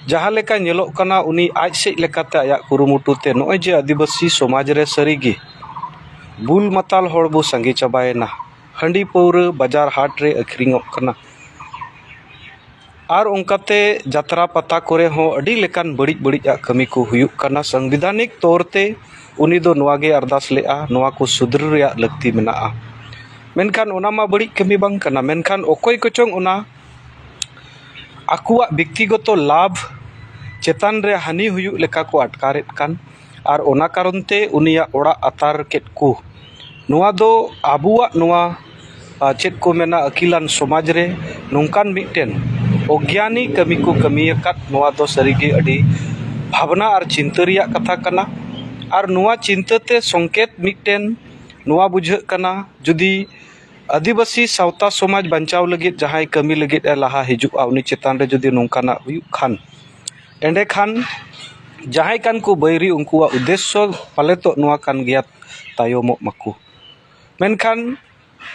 ᱡᱟᱦᱟᱸ ᱞᱮᱠᱟ ᱧᱮᱞᱚᱜ ᱠᱟᱱᱟ, ᱩᱱᱤ ᱟᱡ ᱥᱮᱫ ᱞᱮᱠᱟᱛᱮ ᱟᱭᱟᱜ ᱠᱩᱨᱩᱢᱩᱴᱩ ᱛᱮ ᱱᱚᱜᱼᱚᱭ ᱡᱮ ᱟᱹᱫᱤᱵᱟᱹᱥᱤ ᱥᱚᱢᱟᱡᱽ ᱨᱮ ᱥᱟᱹᱨᱤᱜᱮ ᱵᱩᱞ ᱢᱟᱛᱟᱞ ᱦᱚᱲ ᱵᱚ ᱥᱟᱸᱜᱮ ᱪᱟᱵᱟᱭᱮᱱᱟ, ᱦᱟᱺᱰᱤ ᱯᱟᱹᱣᱨᱟᱹ ᱵᱟᱡᱟᱨ ᱦᱟᱴ ᱨᱮ ᱟᱹᱠᱷᱨᱤᱧᱚᱜ ᱠᱟᱱᱟ, ᱟᱨ ᱚᱱᱠᱟᱛᱮ ᱡᱟᱛᱨᱟ ᱯᱟᱛᱟ ᱠᱚᱨᱮ ᱦᱚᱸ ᱟᱹᱰᱤ ᱞᱮᱠᱟᱱ ᱵᱟᱹᱲᱤᱡ ᱵᱟᱹᱲᱤᱡᱟᱜ ᱠᱟᱹᱢᱤ ᱠᱚ ᱦᱩᱭᱩᱜ ᱠᱟᱱᱟ᱾ ᱥᱚᱝᱵᱤᱫᱷᱟᱱᱤᱠ ᱛᱚᱨ ᱛᱮ ᱩᱱᱤ ᱫᱚ ᱱᱚᱣᱟ ᱜᱮ ᱟᱨᱫᱟᱥ ᱞᱮᱫᱼᱟ, ᱱᱚᱣᱟ ᱠᱚ ᱥᱩᱫᱷᱨᱟᱹ ᱨᱮᱭᱟᱜ ᱞᱟᱹᱠᱛᱤ ᱢᱮᱱᱟᱜᱼᱟ᱾ ᱢᱮᱱᱠᱷᱟᱱ ᱚᱱᱟ ᱢᱟ ᱵᱟᱹᱲᱤᱡ ᱠᱟᱹᱢᱤ ᱵᱟᱝ ᱠᱟᱱᱟ, ᱢᱮᱱᱠᱷᱟᱱ ᱚᱠᱚᱭ ᱠᱚᱪᱚᱝ ᱚᱱᱟ ᱟᱠᱚᱣᱟᱜ ᱵᱮᱠᱛᱤᱜᱚᱛᱚ ᱞᱟᱵᱷ ᱪᱮᱛᱟᱱ ᱨᱮ ᱦᱟᱹᱱᱤ ᱦᱩᱭᱩᱜ ᱞᱮᱠᱟ ᱠᱚ ᱟᱴᱠᱟᱨᱮᱫ ᱠᱟᱱ, ᱟᱨ ᱚᱱᱟ ᱠᱟᱨᱚᱱ ᱛᱮ ᱩᱱᱤᱭᱟᱜ ᱚᱲᱟᱜ ᱟᱛᱟᱨ ᱠᱮᱫ ᱠᱚ᱾ ᱱᱚᱣᱟ ᱫᱚ ᱟᱵᱚᱣᱟᱜ ᱱᱚᱣᱟ, ᱟ, ᱪᱮᱫ ᱠᱚ ᱢᱮᱱᱟ, ᱟᱹᱠᱤᱞᱟᱱ ᱥᱚᱢᱟᱡᱽ ᱨᱮ ᱱᱚᱝᱠᱟᱱ ᱢᱤᱫᱴᱮᱱ ᱚᱜᱽᱭᱟᱱᱤ ᱠᱟᱹᱢᱤ ᱠᱚ ᱠᱟᱹᱢᱤ ᱟᱠᱟᱫ, ᱱᱚᱣᱟ ᱫᱚ ᱥᱟᱹᱨᱤᱜᱮ ᱟᱹᱰᱤ ᱵᱷᱟᱵᱽᱱᱟ ᱟᱨ ᱪᱤᱱᱛᱟᱹ ᱨᱮᱭᱟᱜ ᱠᱟᱛᱷᱟ ᱠᱟᱱᱟ᱾ ᱟᱨ ᱱᱚᱣᱟ ᱪᱤᱱᱛᱟᱹ ᱛᱮ ᱥᱚᱝᱠᱮᱛ ᱢᱤᱫᱴᱮᱱ ᱱᱚᱣᱟ ᱵᱩᱡᱷᱟᱹᱜ ᱠᱟᱱᱟ, ᱡᱩᱫᱤ ᱟᱹᱫᱤᱵᱟᱹᱥᱤ ᱥᱟᱶᱛᱟ ᱥᱚᱢᱟᱡᱽ ᱵᱟᱧᱪᱟᱣ ᱞᱟᱹᱜᱤᱫ ᱡᱟᱦᱟᱸᱭ ᱠᱟᱹᱢᱤ ᱞᱟᱹᱜᱤᱫ ᱮ ᱞᱟᱦᱟ ᱦᱤᱡᱩᱜᱼᱟ, ᱩᱱᱤ ᱪᱮᱛᱟᱱ ᱨᱮ ᱡᱩᱫᱤ ᱱᱚᱝᱠᱟᱱᱟᱜ ᱦᱩᱭᱩᱜ ᱠᱷᱟᱱ, ᱮᱸᱰᱮᱠᱷᱟᱱ ᱡᱟᱦᱟᱸᱭ ᱠᱟᱱ ᱠᱚ ᱵᱟᱹᱭᱨᱤ, ᱩᱱᱠᱩᱣᱟᱜ ᱩᱫᱽᱫᱮᱥᱥᱚ ᱯᱟᱞᱮᱛᱚᱜ ᱱᱚᱣᱟ ᱠᱟᱱ ᱜᱮᱭᱟ, ᱛᱟᱭᱚᱢᱚᱜ ᱢᱟᱠᱚ᱾ ᱢᱮᱱᱠᱷᱟᱱ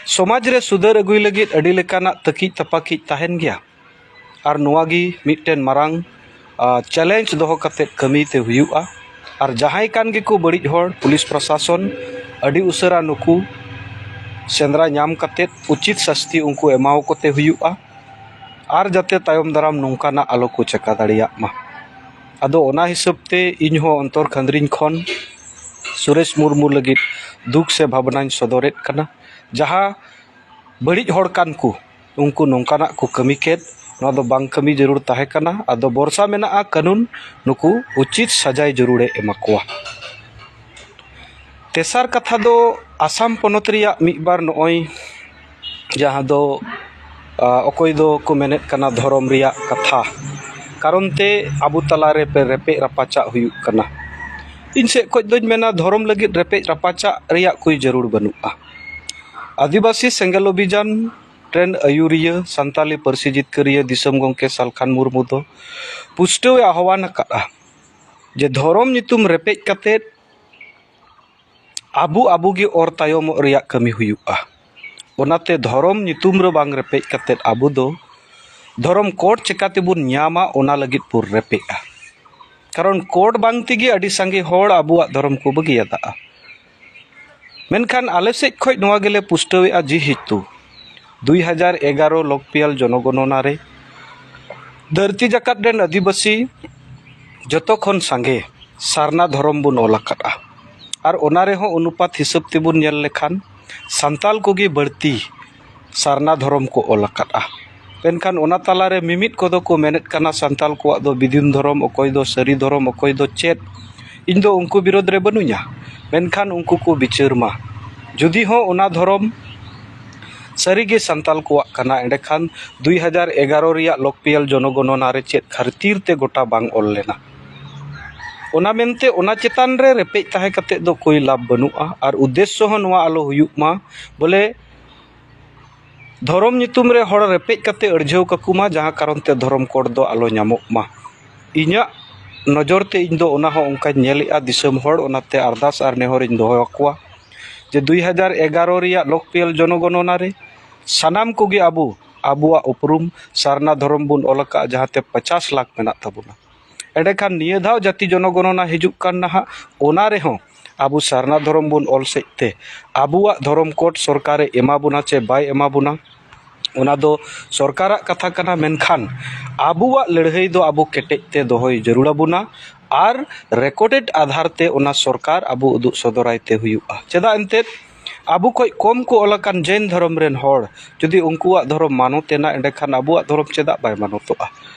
ᱥᱚᱢᱟᱡᱽ ᱨᱮ ᱥᱩᱫᱷᱟᱹᱨ ᱟᱹᱜᱩᱭ ᱞᱟᱹᱜᱤᱫ ᱟᱹᱰᱤ ᱞᱮᱠᱟᱱᱟᱜ ᱛᱟᱹᱠᱤᱡ ᱛᱟᱯᱟᱠᱤᱡ ᱛᱟᱦᱮᱱ ᱜᱮᱭᱟ᱾ ᱟᱨ ᱱᱚᱣᱟ ᱜᱮ ᱢᱤᱫᱴᱮᱱ ᱢᱟᱨᱟᱝ, ᱟ, ᱪᱮᱞᱮᱧᱡᱽ ᱫᱚᱦᱚ ᱠᱟᱛᱮᱫ ᱠᱟᱹᱢᱤ ᱛᱮ ᱦᱩᱭᱩᱜᱼᱟ᱾ ᱟᱨ ᱡᱟᱦᱟᱸᱭ ᱠᱟᱱ ᱜᱮᱠᱚ ᱵᱟᱹᱲᱤᱡ ᱦᱚᱲ, ᱯᱩᱞᱤᱥ ᱯᱨᱚᱥᱟᱥᱚᱱ ᱟᱹᱰᱤ ᱩᱥᱟᱹᱨᱟ ᱱᱩᱠᱩ ᱥᱮᱸᱫᱽᱨᱟ ᱧᱟᱢ ᱠᱟᱛᱮᱫ ᱩᱪᱤᱛ ᱥᱟᱹᱥᱛᱤ ᱩᱱᱠᱩ ᱮᱢᱟᱣᱟᱠᱚ ᱛᱮ ᱦᱩᱭᱩᱜᱼᱟ᱾ ᱟᱨ ᱡᱟᱛᱮ ᱛᱟᱭᱚᱢ ᱫᱟᱨᱟᱢ ᱱᱚᱝᱠᱟᱱᱟᱜ ᱟᱞᱚ ᱠᱚ ᱪᱮᱠᱟ ᱫᱟᱲᱮᱭᱟᱜ ᱢᱟ᱾ ᱟᱫᱚ ᱚᱱᱟ ᱦᱤᱥᱟᱹᱵ ᱛᱮ ᱤᱧ ᱦᱚᱸ ᱚᱱᱛᱚᱨ ᱠᱷᱟᱹᱱᱫᱽᱨᱤᱧ ᱠᱷᱚᱱ ᱥᱩᱨᱮᱥ ᱢᱩᱨᱢᱩ ᱞᱟᱹᱜᱤᱫ ᱫᱩᱠ ᱥᱮ ᱵᱷᱟᱵᱽᱱᱟᱧ ᱥᱚᱫᱚᱨᱮᱫ ᱠᱟᱱᱟ᱾ ᱡᱟᱦᱟᱸ ᱵᱟᱹᱲᱤᱡ ᱦᱚᱲ ᱠᱟᱱ ᱠᱚ, ᱩᱱᱠᱩ ᱱᱚᱝᱠᱟᱱᱟᱜ ᱠᱚ ᱠᱟᱹᱢᱤ ᱠᱮᱫ, ᱱᱚᱣᱟ ᱫᱚ ᱵᱟᱝ ᱠᱟᱹᱢᱤ ᱡᱟᱹᱨᱩᱲ ᱛᱟᱦᱮᱸ ᱠᱟᱱᱟ᱾ ᱟᱫᱚ ᱵᱷᱚᱨᱥᱟ ᱢᱮᱱᱟᱜᱼᱟ, ᱠᱟᱹᱱᱩᱱ ᱱᱩᱠᱩ ᱩᱪᱤᱛ ᱥᱟᱡᱟᱭ ᱡᱟᱹᱨᱩᱲᱮ ᱮᱢᱟ ᱠᱚᱣᱟ᱾ ᱛᱮᱥᱟᱨ ᱠᱟᱛᱷᱟ ᱫᱚ, ᱟᱥᱟᱢ ᱯᱚᱱᱚᱛ ᱨᱮᱭᱟᱜ ᱢᱤᱫ ᱵᱟᱨ ᱱᱚᱜᱼᱚᱭ ᱡᱟᱦᱟᱸ ᱫᱚ, ᱟ, ᱚᱠᱚᱭ ᱫᱚ ᱠᱚ ᱢᱮᱱᱮᱫ ᱠᱟᱱᱟ ᱫᱷᱚᱨᱚᱢ ᱨᱮᱭᱟᱜ ᱠᱟᱛᱷᱟ ᱠᱟᱨᱚᱱ ᱛᱮ ᱟᱵᱚ ᱛᱟᱞᱟ ᱨᱮ ᱯᱮ-, ᱨᱮᱯᱮᱡ ᱨᱟᱯᱟᱪᱟᱜ ᱦᱩᱭᱩᱜ ᱠᱟᱱᱟ᱾ ᱤᱧ ᱥᱮᱫ ᱠᱷᱚᱱ ᱫᱚᱧ ᱢᱮᱱᱟ, ᱫᱷᱚᱨᱚᱢ ᱞᱟᱹᱜᱤᱫ ᱨᱮᱯᱮᱡ ᱨᱟᱯᱟᱪᱟᱜ ᱨᱮᱭᱟᱜ ᱠᱳᱭ ᱡᱟᱹᱨᱩᱲ ᱵᱟᱹᱱᱩᱜᱼᱟ᱾ ᱟᱹᱫᱤᱵᱟᱹᱥᱤ ᱥᱮᱸᱜᱮᱞ ᱚᱵᱷᱤᱡᱟᱱ ᱨᱮᱱ ᱟᱹᱭᱩᱨᱤᱭᱟᱹ, ᱥᱟᱱᱛᱟᱞᱤ ᱯᱟᱹᱨᱥᱤ ᱡᱤᱛᱠᱟᱹᱨᱤᱭᱟᱹ ᱫᱤᱥᱚᱢ ᱜᱚᱢᱠᱮ ᱥᱟᱞᱠᱷᱟᱱ ᱢᱩᱨᱢᱩ ᱫᱚ ᱯᱩᱥᱴᱟᱹᱣ ᱮ ᱟᱦᱣᱟᱱ ᱟᱠᱟᱫᱼᱟ ᱡᱮ ᱫᱷᱚᱨᱚᱢ ᱧᱩᱛᱩᱢ ᱨᱮᱯᱮᱡ ᱠᱟᱛᱮᱫ ᱟᱵᱚ ᱟᱵᱚ ᱜᱮ ᱚᱨ ᱛᱟᱭᱚᱢᱚᱜ ᱨᱮᱭᱟᱜ ᱠᱟᱹᱢᱤ ᱦᱩᱭᱩᱜᱼᱟ᱾ ᱚᱱᱟᱛᱮ ᱫᱷᱚᱨᱚᱢ ᱧᱩᱛᱩᱢ ᱨᱮ ᱵᱟᱝ ᱨᱮᱯᱮᱡ ᱠᱟᱛᱮᱫ ᱟᱵᱚ ᱫᱚ ᱫᱷᱚᱨᱚᱢ ᱠᱳᱰ ᱪᱮᱠᱟ ᱛᱮᱵᱚᱱ ᱧᱟᱢᱟ, ᱚᱱᱟ ᱞᱟᱹᱜᱤᱫ ᱵᱚᱱ ᱨᱮᱯᱮᱡᱼᱟ᱾ ᱠᱟᱨᱚᱱ ᱠᱳᱰ ᱵᱟᱝ ᱛᱮᱜᱮ ᱟᱹᱰᱤ ᱥᱟᱸᱜᱮ ᱦᱚᱲ ᱟᱵᱚᱣᱟᱜ ᱫᱷᱚᱨᱚᱢ ᱠᱚ ᱵᱟᱹᱜᱤᱭᱟᱫᱟ᱾ ᱢᱮᱱᱠᱷᱟᱱ ᱟᱞᱮ ᱥᱮᱫ ᱠᱷᱚᱱ ᱱᱚᱣᱟ ᱜᱮᱞᱮ ᱯᱩᱥᱴᱟᱹᱣᱮᱫᱼᱟ, ᱡᱮᱦᱮᱛᱩ ᱫᱩᱭ ᱦᱟᱡᱟᱨ ᱮᱜᱟᱨᱚ ᱞᱚᱠᱯᱤᱭᱟᱞ ᱡᱚᱱᱚᱜᱚᱱᱚᱱᱟ ᱨᱮ ᱫᱷᱟᱹᱨᱛᱤ ᱡᱟᱠᱟᱛ ᱨᱮᱱ ᱟᱹᱫᱤᱵᱟᱹᱥᱤ ᱡᱚᱛᱚ ᱠᱷᱚᱱ ᱥᱟᱸᱜᱮ ᱥᱟᱨᱱᱟ ᱫᱷᱚᱨᱚᱢ ᱵᱚᱱ ᱚᱞ ᱟᱠᱟᱫᱼᱟ᱾ ᱟᱨ ᱚᱱᱟ ᱨᱮᱦᱚᱸ ᱚᱱᱩᱯᱟᱛ ᱦᱤᱥᱟᱹᱵ ᱛᱮᱵᱚᱱ ᱧᱮᱞ ᱞᱮᱠᱷᱟᱱ ᱥᱟᱱᱛᱟᱞ ᱠᱚᱜᱮ ᱵᱟᱹᱲᱛᱤ ᱥᱟᱨᱱᱟ ᱫᱷᱚᱨᱚᱢ ᱠᱚ ᱚᱞ ᱟᱠᱟᱫᱼᱟ᱾ ᱢᱮᱱᱠᱷᱟᱱ ᱚᱱᱟ ᱛᱟᱞᱟᱨᱮ ᱢᱤᱢᱤᱫ ᱠᱚᱫᱚ ᱠᱚ ᱢᱮᱱᱮᱫ ᱠᱟᱱᱟ ᱥᱟᱱᱛᱟᱞ ᱠᱚᱣᱟᱜ ᱫᱚ ᱵᱤᱫᱤᱱ ᱫᱷᱚᱨᱚᱢ, ᱚᱠᱚᱭ ᱫᱚ ᱥᱟᱹᱨᱤ ᱫᱷᱚᱨᱚᱢ, ᱚᱠᱚᱭ ᱫᱚ ᱪᱮᱫ᱾ ᱤᱧ ᱫᱚ ᱩᱱᱠᱩ ᱵᱤᱨᱳᱫᱷ ᱨᱮ ᱵᱟᱹᱱᱩᱧᱟ, ᱢᱮᱱᱠᱷᱟᱱ ᱩᱱᱠᱩ ᱠᱚ ᱵᱤᱪᱟᱹᱨ ᱢᱟ᱾ ᱡᱩᱫᱤ ᱦᱚᱸ ᱚᱱᱟ ᱫᱷᱚᱨᱚᱢ ᱥᱟᱹᱨᱤᱜᱮ ᱥᱟᱱᱛᱟᱞ ᱠᱚᱣᱟᱜ ᱠᱟᱱᱟ, ᱮᱸᱰᱮᱠᱷᱟᱱ ᱫᱩᱭ ᱦᱟᱡᱟᱨ ᱮᱜᱟᱨᱚ ᱨᱮᱭᱟᱜ ᱞᱚᱠᱯᱤᱭᱟᱞ ᱡᱚᱱᱚᱜᱚᱱᱚᱱᱟ ᱨᱮ ᱪᱮᱫ ᱠᱷᱟᱹᱛᱤᱨ ᱛᱮ ᱜᱚᱴᱟ ᱵᱟᱝ ᱚᱞ ᱞᱮᱱᱟ? ᱚᱱᱟ ᱢᱮᱱᱛᱮ ᱚᱱᱟ ᱪᱮᱛᱟᱱ ᱨᱮ ᱨᱮᱯᱮᱡ ᱛᱟᱦᱮᱸ ᱠᱟᱛᱮ ᱫᱚ ᱠᱳᱭ ᱞᱟᱵᱷ ᱵᱟᱹᱱᱩᱜᱼᱟ᱾ ᱟᱨ ᱩᱫᱽᱫᱮᱥᱥᱚ ᱦᱚᱸ ᱱᱚᱣᱟ ᱟᱞᱚ ᱦᱩᱭᱩᱜ ᱢᱟ, ᱵᱚᱞᱮ ᱫᱷᱚᱨᱚᱢ ᱧᱩᱛᱩᱢ ᱨᱮ ᱦᱚᱲ ᱨᱮᱯᱮᱡ ᱠᱟᱛᱮ ᱟᱹᱲᱡᱷᱟᱹᱣ ᱠᱟᱠᱚ ᱢᱟ, ᱡᱟᱦᱟᱸ ᱠᱟᱨᱚᱱ ᱛᱮ ᱫᱷᱚᱨᱚᱢ ᱠᱳᱰ ᱫᱚ ᱟᱞᱚ ᱧᱟᱢᱚᱜ ᱢᱟ᱾ ᱤᱧᱟᱹᱜ ᱱᱚᱡᱚᱨ ᱛᱮ ᱤᱧ ᱫᱚ ᱚᱱᱟ ᱦᱚᱸ ᱚᱱᱠᱟᱧ ᱧᱮᱞᱮᱜᱼᱟ ᱫᱤᱥᱚᱢ ᱦᱚᱲ, ᱚᱱᱟᱛᱮ ᱟᱨᱫᱟᱥ ᱟᱨ ᱱᱮᱦᱚᱨ ᱤᱧ ᱫᱚᱦᱚ ᱟᱠᱚᱣᱟ ᱡᱮ ᱫᱩᱭ ᱦᱟᱡᱟᱨ ᱮᱜᱟᱨᱚ ᱨᱮᱭᱟᱜ ᱞᱚᱠᱯᱤᱭᱟᱞ ᱡᱚᱱᱚᱜᱚᱱᱚᱱᱟ ᱨᱮ ᱥᱟᱱᱟᱢ ᱠᱚᱜᱮ ᱟᱵᱚ ᱟᱵᱚᱣᱟᱜ ᱩᱯᱨᱩᱢ ᱥᱟᱨᱱᱟ ᱫᱷᱚᱨᱚᱢ ᱵᱚᱱ ᱚᱞ ᱟᱠᱟᱫ, ᱡᱟᱦᱟᱸᱛᱮ ᱯᱚᱪᱟᱥ ᱞᱟᱠᱷ ᱢᱮᱱᱟᱜ ᱛᱟᱵᱚᱱᱟ᱾ ᱮᱸᱰᱮᱠᱷᱟᱱ ᱱᱤᱭᱟᱹ ᱫᱷᱟᱣ ᱡᱟᱹᱛᱤ ᱡᱚᱱᱚᱜᱚᱱᱚᱱᱟ ᱦᱤᱡᱩᱜ ᱠᱟᱱ ᱱᱟᱦᱟᱜ, ᱚᱱᱟ ᱨᱮᱦᱚᱸ ᱟᱵᱚ ᱥᱟᱨᱱᱟ ᱫᱷᱚᱨᱚᱢ ᱵᱚᱱ ᱚᱞ ᱥᱮᱫ ᱛᱮ ᱟᱵᱚᱣᱟᱜ ᱫᱷᱚᱨᱚᱢ ᱠᱳᱰ ᱥᱚᱨᱠᱟᱨᱮ ᱮᱢᱟ ᱵᱚᱱᱟ ᱪᱮ ᱵᱟᱭ ᱮᱢᱟ ᱵᱚᱱᱟ, ᱚᱱᱟ ᱫᱚ ᱥᱚᱨᱠᱟᱨᱟᱜ ᱠᱟᱛᱷᱟ ᱠᱟᱱᱟ, ᱢᱮᱱᱠᱷᱟᱱ ᱟᱵᱚᱣᱟᱜ ᱞᱟᱹᱲᱦᱟᱹᱭ ᱫᱚ ᱟᱵᱚ ᱠᱮᱴᱮᱡ ᱛᱮ ᱫᱚᱦᱚᱭ ᱡᱟᱹᱨᱩᱲ ᱟᱵᱚᱱᱟ᱾ ᱟᱨ ᱨᱮᱠᱚᱨᱰᱮᱰ ᱟᱫᱷᱟᱨ ᱛᱮ ᱚᱱᱟ ᱥᱚᱨᱠᱟᱨ ᱟᱵᱚ ᱩᱫᱩᱜ ᱥᱚᱫᱚᱨᱟᱭ ᱛᱮ ᱦᱩᱭᱩᱜᱼᱟ᱾ ᱪᱮᱫᱟᱜ ᱮᱱᱛᱮᱫ ᱟᱵᱚ ᱠᱷᱚᱱ ᱠᱚᱢ ᱠᱚ ᱚᱞ ᱟᱠᱟᱱ ᱡᱮᱱ ᱫᱷᱚᱨᱚᱢ ᱨᱮᱱ ᱦᱚᱲ ᱡᱩᱫᱤ ᱩᱱᱠᱩᱣᱟᱜ ᱫᱷᱚᱨᱚᱢ ᱢᱟᱱᱚᱛ ᱮᱱᱟ, ᱮᱸᱰᱮᱠᱷᱟᱱ ᱟᱵᱚᱣᱟᱜ ᱫᱷᱚᱨᱚᱢ ᱪᱮᱫᱟᱜ ᱵᱟᱭ ᱢᱟᱱᱚᱛᱚᱜᱼᱟ?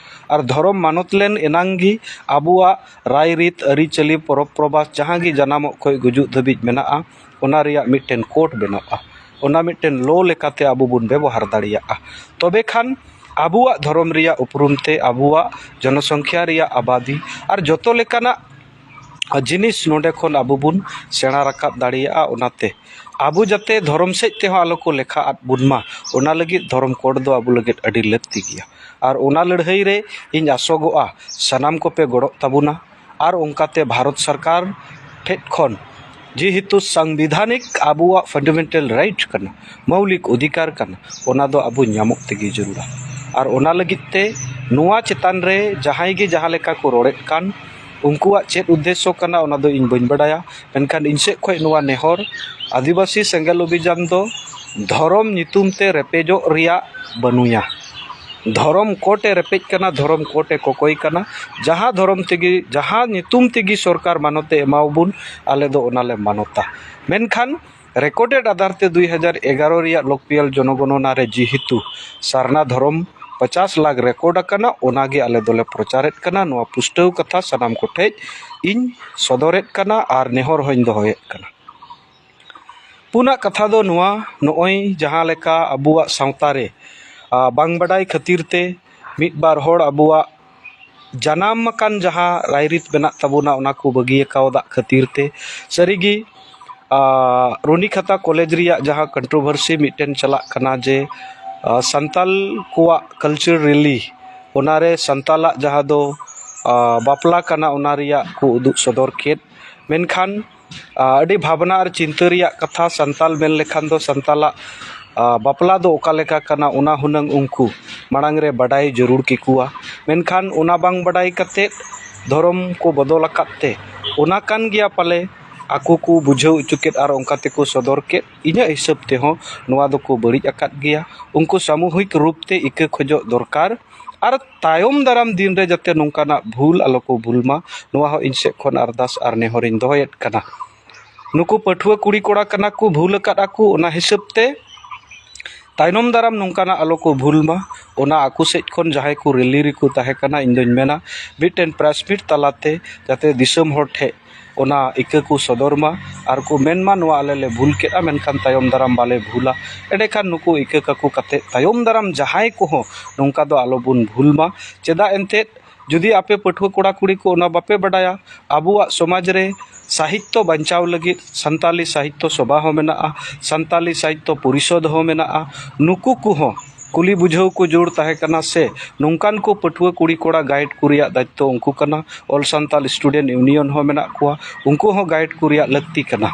ᱟᱨ ᱫᱷᱚᱨᱚᱢ ᱢᱟᱱᱚᱛ ᱞᱮᱱ ᱮᱱᱟᱝ ᱜᱮ ᱟᱵᱚᱣᱟᱜ ᱨᱟᱭᱨᱤᱛ, ᱟᱹᱨᱤᱪᱟᱹᱞᱤ, ᱯᱚᱨᱚᱵᱽ ᱯᱨᱚᱵᱷᱟᱥ ᱡᱟᱦᱟᱸ ᱜᱮ ᱡᱟᱱᱟᱢᱚᱜ ᱠᱷᱚᱱ ᱜᱩᱡᱩᱜ ᱫᱷᱟᱹᱵᱤᱡ ᱢᱮᱱᱟᱜᱼᱟ, ᱚᱱᱟ ᱨᱮᱭᱟᱜ ᱢᱤᱫᱴᱮᱱ ᱠᱳᱰ ᱵᱮᱱᱟᱜᱼᱟ, ᱚᱱᱟ ᱢᱤᱫᱴᱮᱱ ᱞᱚ ᱞᱮᱠᱟᱛᱮ ᱟᱵᱚ ᱵᱚᱱ ᱵᱮᱵᱚᱦᱟᱨ ᱫᱟᱲᱮᱭᱟᱜᱼᱟ᱾ ᱛᱚᱵᱮ ᱠᱷᱟᱱ ᱟᱵᱚᱣᱟᱜ ᱫᱷᱚᱨᱚᱢ ᱨᱮᱭᱟᱜ ᱩᱯᱨᱩᱢ ᱛᱮ, ᱟᱵᱚᱣᱟᱜ ᱡᱚᱱᱚᱥᱚᱝᱠᱷᱭᱟ ᱨᱮᱭᱟᱜ ᱟᱵᱟᱫᱤ ᱟᱨ ᱡᱚᱛᱚ ᱞᱮᱠᱟᱱᱟᱜ ᱡᱤᱱᱤᱥ ᱱᱚᱰᱮ ᱠᱷᱚᱱ ᱟᱵᱚ ᱵᱚᱱ ᱥᱮᱬᱟ ᱨᱟᱠᱟᱵ ᱫᱟᱲᱮᱭᱟᱜᱼᱟ᱾ ᱚᱱᱟᱛᱮ ᱟᱵᱚ ᱡᱟᱛᱮ ᱫᱷᱚᱨᱚᱢ ᱥᱮᱫ ᱛᱮᱦᱚᱸ ᱟᱞᱚ ᱠᱚ ᱞᱮᱠᱷᱟ ᱟᱫ ᱵᱚᱱ ᱢᱟ, ᱚᱱᱟ ᱞᱟᱹᱜᱤᱫ ᱫᱷᱚᱨᱚᱢ ᱠᱳᱰ ᱫᱚ ᱟᱵᱚ ᱞᱟᱹᱜᱤᱫ ᱟᱹᱰᱤ ᱞᱟᱹᱠᱛᱤ ᱜᱮᱭᱟ᱾ ᱟᱨ ᱚᱱᱟ ᱞᱟᱹᱲᱦᱟᱹᱭ ᱨᱮ ᱤᱧ ᱟᱥᱚᱜᱚᱜᱼᱟ ᱥᱟᱱᱟᱢ ᱠᱚᱯᱮ ᱜᱚᱲᱚᱜ ᱛᱟᱵᱚᱱᱟ᱾ ᱟᱨ ᱚᱱᱠᱟᱛᱮ ᱵᱷᱟᱨᱚᱛ ᱥᱚᱨᱠᱟᱨ ᱴᱷᱮᱡ ᱠᱷᱚᱱ, ᱡᱮᱦᱮᱛᱩ ᱥᱟᱝᱵᱤᱫᱷᱟᱱᱤᱠ ᱟᱵᱚᱣᱟᱜ ᱯᱷᱟᱱᱰᱟᱢᱮᱱᱴᱟᱞ ᱨᱟᱭᱤᱴ ᱠᱟᱱᱟ, ᱢᱳᱣᱞᱤᱠ ᱚᱫᱷᱤᱠᱟᱨ ᱠᱟᱱᱟ, ᱚᱱᱟ ᱫᱚ ᱟᱵᱚ ᱧᱟᱢᱚᱜ ᱛᱮᱜᱮ ᱡᱟᱹᱨᱩᱲᱟ᱾ ᱟᱨ ᱚᱱᱟ ᱞᱟᱹᱜᱤᱫ ᱛᱮ ᱱᱚᱣᱟ ᱪᱮᱛᱟᱱ ᱨᱮ ᱡᱟᱦᱟᱸᱭ ᱜᱮ ᱡᱟᱦᱟᱸ ᱞᱮᱠᱟ ᱠᱚ ᱨᱚᱲᱮᱫ ᱠᱟᱱ, ᱩᱱᱠᱩᱣᱟᱜ ᱪᱮᱫ ᱩᱫᱽᱫᱮᱥᱥᱚ ᱠᱟᱱᱟ, ᱚᱱᱟ ᱫᱚ ᱤᱧ ᱵᱟᱹᱧ ᱵᱟᱰᱟᱭᱟ᱾ ᱢᱮᱱᱠᱷᱟᱱ ᱤᱧ ᱥᱮᱫ ᱠᱷᱚᱱ ᱱᱚᱣᱟ ᱱᱮᱦᱚᱨ, ᱟᱹᱫᱤᱵᱟᱹᱥᱤ ᱥᱮᱸᱜᱮᱞ ᱚᱵᱷᱤᱡᱟᱱ ᱫᱚ ᱫᱷᱚᱨᱚᱢ ᱧᱩᱛᱩᱢ ᱛᱮ ᱨᱮᱯᱮᱡᱚᱜ ᱨᱮᱭᱟᱜ ᱵᱟᱹᱱᱩᱭᱟ᱾ ᱫᱷᱚᱨᱚᱢ ᱠᱳᱰ ᱮ ᱨᱮᱯᱮᱡ ᱠᱟᱱᱟ, ᱫᱷᱚᱨᱚᱢ ᱠᱳᱰ ᱮ ᱠᱚᱠᱚᱭ ᱠᱟᱱᱟ᱾ ᱡᱟᱦᱟᱸ ᱫᱷᱚᱨᱚᱢ ᱛᱮᱜᱮ, ᱡᱟᱦᱟᱸ ᱧᱩᱛᱩᱢ ᱛᱮᱜᱮ ᱥᱚᱨᱠᱟᱨ ᱢᱟᱱᱚᱛ ᱮ ᱮᱢᱟᱣᱟᱵᱚᱱ, ᱟᱞᱮ ᱫᱚ ᱚᱱᱟ ᱞᱮ ᱢᱟᱱᱚᱛᱟ᱾ ᱢᱮᱱᱠᱷᱟᱱ ᱨᱮᱠᱚᱨᱰᱮᱰ ᱟᱫᱷᱟᱨ ᱛᱮ ᱫᱩᱭ ᱦᱟᱡᱟᱨ ᱮᱜᱟᱨᱚ ᱨᱮᱭᱟᱜ ᱞᱚᱠᱯᱤᱭᱟᱞ ᱡᱚᱱᱚᱜᱚᱱᱚᱱᱟ ᱨᱮ ᱡᱮᱦᱮᱛᱩ ᱥᱟᱨᱱᱟ ᱫᱷᱚᱨᱚᱢ ᱯᱚᱪᱟᱥ ᱞᱟᱠᱷ ᱨᱮᱠᱚᱨᱰ ᱟᱠᱟᱱᱟ, ᱚᱱᱟ ᱜᱮ ᱟᱞᱮ ᱫᱚᱞᱮ ᱯᱨᱚᱪᱟᱨᱮᱫ ᱠᱟᱱᱟ᱾ ᱱᱚᱣᱟ ᱯᱩᱥᱴᱟᱹᱣ ᱠᱟᱛᱷᱟ ᱥᱟᱱᱟᱢ ᱠᱚᱴᱷᱮᱡ ᱤᱧ ᱥᱚᱫᱚᱨᱮᱫ ᱠᱟᱱᱟ ᱟᱨ ᱱᱮᱦᱚᱨ ᱦᱚᱸᱧ ᱫᱚᱦᱚᱭᱮᱫ ᱠᱟᱱᱟ᱾ ᱩᱱᱟᱜ ᱠᱟᱛᱷᱟ ᱫᱚ ᱱᱚᱣᱟ, ᱱᱚᱜᱼᱚᱭ ᱡᱟᱦᱟᱸ ᱞᱮᱠᱟ ᱟᱵᱚᱣᱟᱜ ᱥᱟᱶᱛᱟ ᱨᱮ ᱟ, ᱵᱟᱝ ᱵᱟᱰᱟᱭ ᱠᱷᱟᱹᱛᱤᱨ ᱛᱮ ᱢᱤᱫ ᱵᱟᱨ ᱦᱚᱲ ᱟᱵᱚᱣᱟᱜ ᱡᱟᱱᱟᱢ ᱟᱠᱟᱱ ᱡᱟᱦᱟᱸ ᱨᱟᱭᱨᱤᱛ ᱢᱮᱱᱟᱜ ᱛᱟᱵᱚᱱᱟ, ᱚᱱᱟ ᱠᱚ ᱵᱟᱹᱜᱤ ᱟᱠᱟᱣᱫᱟᱜ ᱠᱷᱟᱹᱛᱤᱨ ᱛᱮ ᱥᱟᱹᱨᱤᱜᱮ ᱟ, ᱨᱩᱱᱤᱠᱷᱟᱛᱟ ᱠᱚᱞᱮᱡᱽ ᱨᱮᱭᱟᱜ ᱡᱟᱦᱟᱸ ᱠᱚᱱᱴᱨᱳᱵᱷᱟᱨᱥᱤ ᱢᱤᱫᱴᱮᱱ ᱪᱟᱞᱟᱜ ᱠᱟᱱᱟ ᱡᱮ ᱟ, ᱥᱟᱱᱛᱟᱞ ᱠᱚᱣᱟᱜ ᱠᱟᱞᱪᱟᱨ ᱨᱮᱞᱤ, ᱚᱱᱟᱨᱮ ᱥᱟᱱᱛᱟᱞᱟᱜ ᱡᱟᱦᱟᱸ ᱫᱚ ᱟ, ᱵᱟᱯᱞᱟ ᱠᱟᱱᱟ, ᱚᱱᱟ ᱨᱮᱭᱟᱜ ᱠᱚ ᱩᱫᱩᱜ ᱥᱚᱫᱚᱨ ᱠᱮᱫ᱾ ᱢᱮᱱᱠᱷᱟᱱ ᱟ, ᱟᱹᱰᱤ ᱵᱷᱟᱵᱽᱱᱟ ᱟᱨ ᱪᱤᱱᱛᱟᱹ ᱨᱮᱭᱟᱜ ᱠᱟᱛᱷᱟ᱾ ᱥᱟᱱᱛᱟᱞ ᱢᱮᱱ ᱞᱮᱠᱷᱟᱱ ᱫᱚ ᱥᱟᱱᱛᱟᱞᱟᱜ ᱟ, ᱵᱟᱯᱞᱟ ᱫᱚ ᱚᱠᱟ ᱞᱮᱠᱟ ᱠᱟᱱᱟ, ᱚᱱᱟ ᱦᱩᱱᱟᱹᱝ ᱩᱱᱠᱩ ᱢᱟᱲᱟᱝ ᱨᱮ ᱵᱟᱰᱟᱭ ᱡᱟᱹᱨᱩᱲ ᱠᱮᱠᱚᱣᱟ᱾ ᱢᱮᱱᱠᱷᱟᱱ ᱚᱱᱟ ᱵᱟᱝ ᱵᱟᱰᱟᱭ ᱠᱟᱛᱮᱫ ᱫᱷᱚᱨᱚᱢ ᱠᱚ ᱵᱚᱫᱚᱞ ᱟᱠᱟᱫ ᱛᱮ, ᱚᱱᱟ ᱠᱟᱱ ᱜᱮᱭᱟ ᱯᱟᱞᱮ ᱟᱠᱚ ᱠᱚ ᱵᱩᱡᱷᱟᱹᱣ ᱦᱚᱪᱚ ᱠᱮᱫ ᱟᱨ ᱚᱱᱠᱟ ᱛᱮᱠᱚ ᱥᱚᱫᱚᱨ ᱠᱮᱫ᱾ ᱤᱧᱟᱹᱜ ᱦᱤᱥᱟᱹᱵ ᱛᱮᱦᱚᱸ ᱱᱚᱣᱟ ᱫᱚᱠᱚ ᱵᱟᱹᱲᱤᱡ ᱟᱠᱟᱫ ᱜᱮᱭᱟ᱾ ᱩᱱᱠᱩ ᱥᱟᱢᱩᱦᱤᱠ ᱨᱩᱯ ᱛᱮ ᱤᱠᱟᱹ ᱠᱷᱚᱡᱚᱜ ᱫᱚᱨᱠᱟᱨ᱾ ᱟᱨ ᱛᱟᱭᱚᱢ ᱫᱟᱨᱟᱢ ᱫᱤᱱ ᱨᱮ ᱡᱟᱛᱮ ᱱᱚᱝᱠᱟᱱᱟᱜ ᱵᱷᱩᱞ ᱟᱞᱚ ᱠᱚ ᱵᱷᱩᱞ ᱢᱟ, ᱱᱚᱣᱟ ᱦᱚᱸ ᱤᱧ ᱥᱮᱫ ᱠᱷᱚᱱ ᱟᱨᱫᱟᱥ ᱟᱨ ᱱᱮᱦᱚᱨᱤᱧ ᱫᱚᱦᱚᱭᱮᱫ ᱠᱟᱱᱟ᱾ ᱱᱩᱠᱩ ᱯᱟᱹᱴᱷᱩᱣᱟᱹ ᱠᱩᱲᱤ ᱠᱚᱲᱟ ᱠᱟᱱᱟ ᱠᱚ, ᱵᱷᱩᱞ ᱟᱠᱟᱫ ᱟᱠᱚ, ᱚᱱᱟ ᱦᱤᱥᱟᱹᱵ ᱛᱮ ᱛᱟᱭᱱᱚᱢ ᱫᱟᱨᱟᱢ ᱱᱚᱝᱠᱟᱱᱟᱜ ᱟᱞᱚ ᱠᱚ ᱵᱷᱩᱞ ᱢᱟ᱾ ᱚᱱᱟ ᱟᱠᱚ ᱥᱮᱫ ᱠᱷᱚᱱ ᱡᱟᱦᱟᱸᱭ ᱠᱚ ᱨᱮᱞᱤ ᱨᱮᱠᱚ ᱛᱟᱦᱮᱸ ᱠᱟᱱᱟ, ᱤᱧ ᱫᱚᱧ ᱢᱮᱱᱟ ᱢᱤᱫᱴᱮᱱ ᱯᱨᱮᱥ ᱢᱤᱴ ᱛᱟᱞᱟᱛᱮ ᱡᱟᱛᱮ ᱫᱤᱥᱚᱢ ᱦᱚᱲ ᱴᱷᱮᱡ ᱚᱱᱟ ᱤᱠᱟᱹ ᱠᱚ ᱥᱚᱫᱚᱨ ᱢᱟ ᱟᱨ ᱠᱚ ᱢᱮᱱ ᱢᱟ, "ᱱᱚᱣᱟ ᱟᱞᱮ ᱞᱮ ᱵᱷᱩᱞ ᱠᱮᱫᱼᱟ, ᱢᱮᱱᱠᱷᱟᱱ ᱛᱟᱭᱚᱢ ᱫᱟᱨᱟᱢ ᱵᱟᱞᱮ ᱵᱷᱩᱞᱟ᱾" ᱮᱸᱰᱮᱠᱷᱟᱱ ᱱᱩᱠᱩ ᱤᱠᱟᱹ ᱠᱟᱠᱚ ᱠᱟᱛᱮ ᱛᱟᱭᱚᱢ ᱫᱟᱨᱟᱢ ᱡᱟᱦᱟᱸᱭ ᱠᱚᱦᱚᱸ ᱱᱚᱝᱠᱟ ᱫᱚ ᱟᱞᱚ ᱵᱚᱱ ᱵᱷᱩᱞ ᱢᱟ᱾ ᱪᱮᱫᱟᱜ ᱮᱱᱛᱮᱫ ᱡᱩᱫᱤ ᱟᱯᱮ ᱯᱟᱹᱴᱷᱩᱣᱟᱹ ᱠᱚᱲᱟ ᱠᱩᱲᱤ ᱠᱚ ᱚᱱᱟ ᱵᱟᱯᱮ ᱵᱟᱰᱟᱭᱟ, ᱟᱵᱚᱣᱟᱜ ᱥᱚᱢᱟᱡᱽ ᱨᱮ ᱥᱟᱦᱤᱛᱛᱚ ᱵᱟᱧᱪᱟᱣ ᱞᱟᱹᱜᱤᱫ ᱥᱟᱱᱛᱟᱞᱤ ᱥᱟᱦᱤᱛᱛᱚ ᱥᱚᱵᱷᱟ ᱦᱚᱸ ᱢᱮᱱᱟᱜᱼᱟ, ᱥᱟᱱᱛᱟᱞᱤ ᱥᱟᱦᱤᱛᱛᱚ ᱯᱚᱨᱤᱥᱚᱫᱽ ᱦᱚᱸ ᱢᱮᱱᱟᱜᱼᱟ᱾ ᱱᱩᱠᱩ ᱠᱚᱦᱚᱸ ᱠᱩᱞᱤ ᱵᱩᱡᱷᱟᱹᱣ ᱠᱚ ᱡᱳᱲ ᱛᱟᱦᱮᱸ ᱠᱟᱱᱟ ᱥᱮ ᱱᱚᱝᱠᱟᱱ ᱠᱚ ᱯᱟᱹᱴᱷᱩᱣᱟᱹ ᱠᱩᱲᱤ ᱠᱚᱲᱟ ᱜᱟᱭᱤᱰ ᱠᱚ ᱨᱮᱭᱟᱜ ᱫᱟᱭᱤᱛᱛᱚ ᱩᱱᱠᱩ ᱠᱟᱱᱟ, ᱚᱞ ᱥᱟᱱᱛᱟᱞ ᱥᱴᱩᱰᱮᱱᱴ ᱤᱭᱩᱱᱤᱭᱚᱱ ᱦᱚᱸ ᱢᱮᱱᱟᱜ ᱠᱚᱣᱟ, ᱩᱱᱠᱩ ᱦᱚᱸ ᱜᱟᱭᱤᱰ ᱠᱚ ᱨᱮᱭᱟᱜ ᱞᱟᱹᱠᱛᱤ ᱠᱟᱱᱟ᱾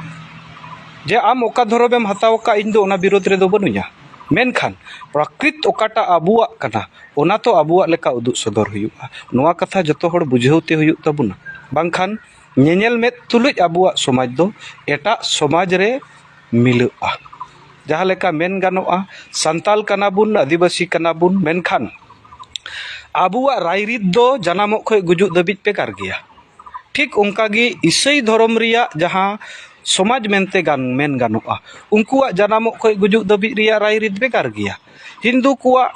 ᱡᱮ ᱟᱢ ᱚᱠᱟ ᱫᱷᱚᱨᱚᱢᱮᱢ ᱦᱟᱛᱟᱣ ᱟᱠᱟᱫ, ᱤᱧ ᱫᱚ ᱚᱱᱟ ᱵᱤᱨᱳᱫᱷ ᱨᱮᱫᱚ ᱵᱟᱹᱱᱩᱧᱟ, ᱢᱮᱱᱠᱷᱟᱱ ᱯᱨᱟᱠᱨᱤᱛ ᱚᱠᱟᱴᱟᱜ ᱟᱵᱚᱣᱟᱜ ᱠᱟᱱᱟ, ᱚᱱᱟ ᱛᱚ ᱟᱵᱚᱣᱟᱜ ᱞᱮᱠᱟ ᱩᱫᱩᱜ ᱥᱚᱫᱚᱨ ᱦᱩᱭᱩᱜᱼᱟ᱾ ᱱᱚᱣᱟ ᱠᱟᱛᱷᱟ ᱡᱚᱛᱚ ᱦᱚᱲ ᱵᱩᱡᱷᱟᱹᱣ ᱛᱮ ᱦᱩᱭᱩᱜ ᱛᱟᱵᱚᱱᱟ, ᱵᱟᱝᱠᱷᱟᱱ ᱧᱮᱧᱮᱞ ᱢᱮᱫ ᱛᱩᱞᱩᱡ ᱟᱵᱚᱣᱟᱜ ᱥᱚᱢᱟᱡᱽ ᱫᱚ ᱮᱴᱟᱜ ᱥᱚᱢᱟᱡᱽ ᱨᱮ ᱢᱤᱞᱟᱹᱜᱼᱟ᱾ ᱡᱟᱦᱟᱸ ᱞᱮᱠᱟ ᱢᱮᱱ ᱜᱟᱱᱚᱜᱼᱟ, ᱥᱟᱱᱛᱟᱞ ᱠᱟᱱᱟ ᱵᱚᱱ, ᱟᱹᱫᱤᱵᱟᱹᱥᱤ ᱠᱟᱱᱟ ᱵᱚᱱ, ᱢᱮᱱᱠᱷᱟᱱ ᱟᱵᱚᱣᱟᱜ ᱨᱟᱭᱨᱤᱛ ᱫᱚ ᱡᱟᱱᱟᱢᱚᱜ ᱠᱷᱚᱱ ᱜᱩᱡᱩᱜ ᱫᱷᱟᱹᱵᱤᱡ ᱵᱷᱮᱜᱟᱨ ᱜᱮᱭᱟ᱾ ᱴᱷᱤᱠ ᱚᱱᱠᱟ ᱜᱮ ᱤᱥᱟᱹᱭ ᱫᱷᱚᱨᱚᱢ ᱨᱮᱭᱟᱜ ᱡᱟᱦᱟᱸ ᱥᱚᱢᱟᱡᱽ ᱢᱮᱱᱛᱮ ᱜᱟᱱ, ᱢᱮᱱ ᱜᱟᱱᱚᱜᱼᱟ, ᱩᱱᱠᱩᱣᱟᱜ ᱡᱟᱱᱟᱢᱚᱜ ᱠᱷᱚᱱ ᱜᱩᱡᱩᱜ ᱫᱷᱟᱹᱵᱤᱡ ᱨᱮᱭᱟᱜ ᱨᱟᱭᱨᱤᱛ ᱵᱷᱮᱜᱟᱨ ᱜᱮᱭᱟ᱾ ᱦᱤᱱᱫᱩ ᱠᱚᱣᱟᱜ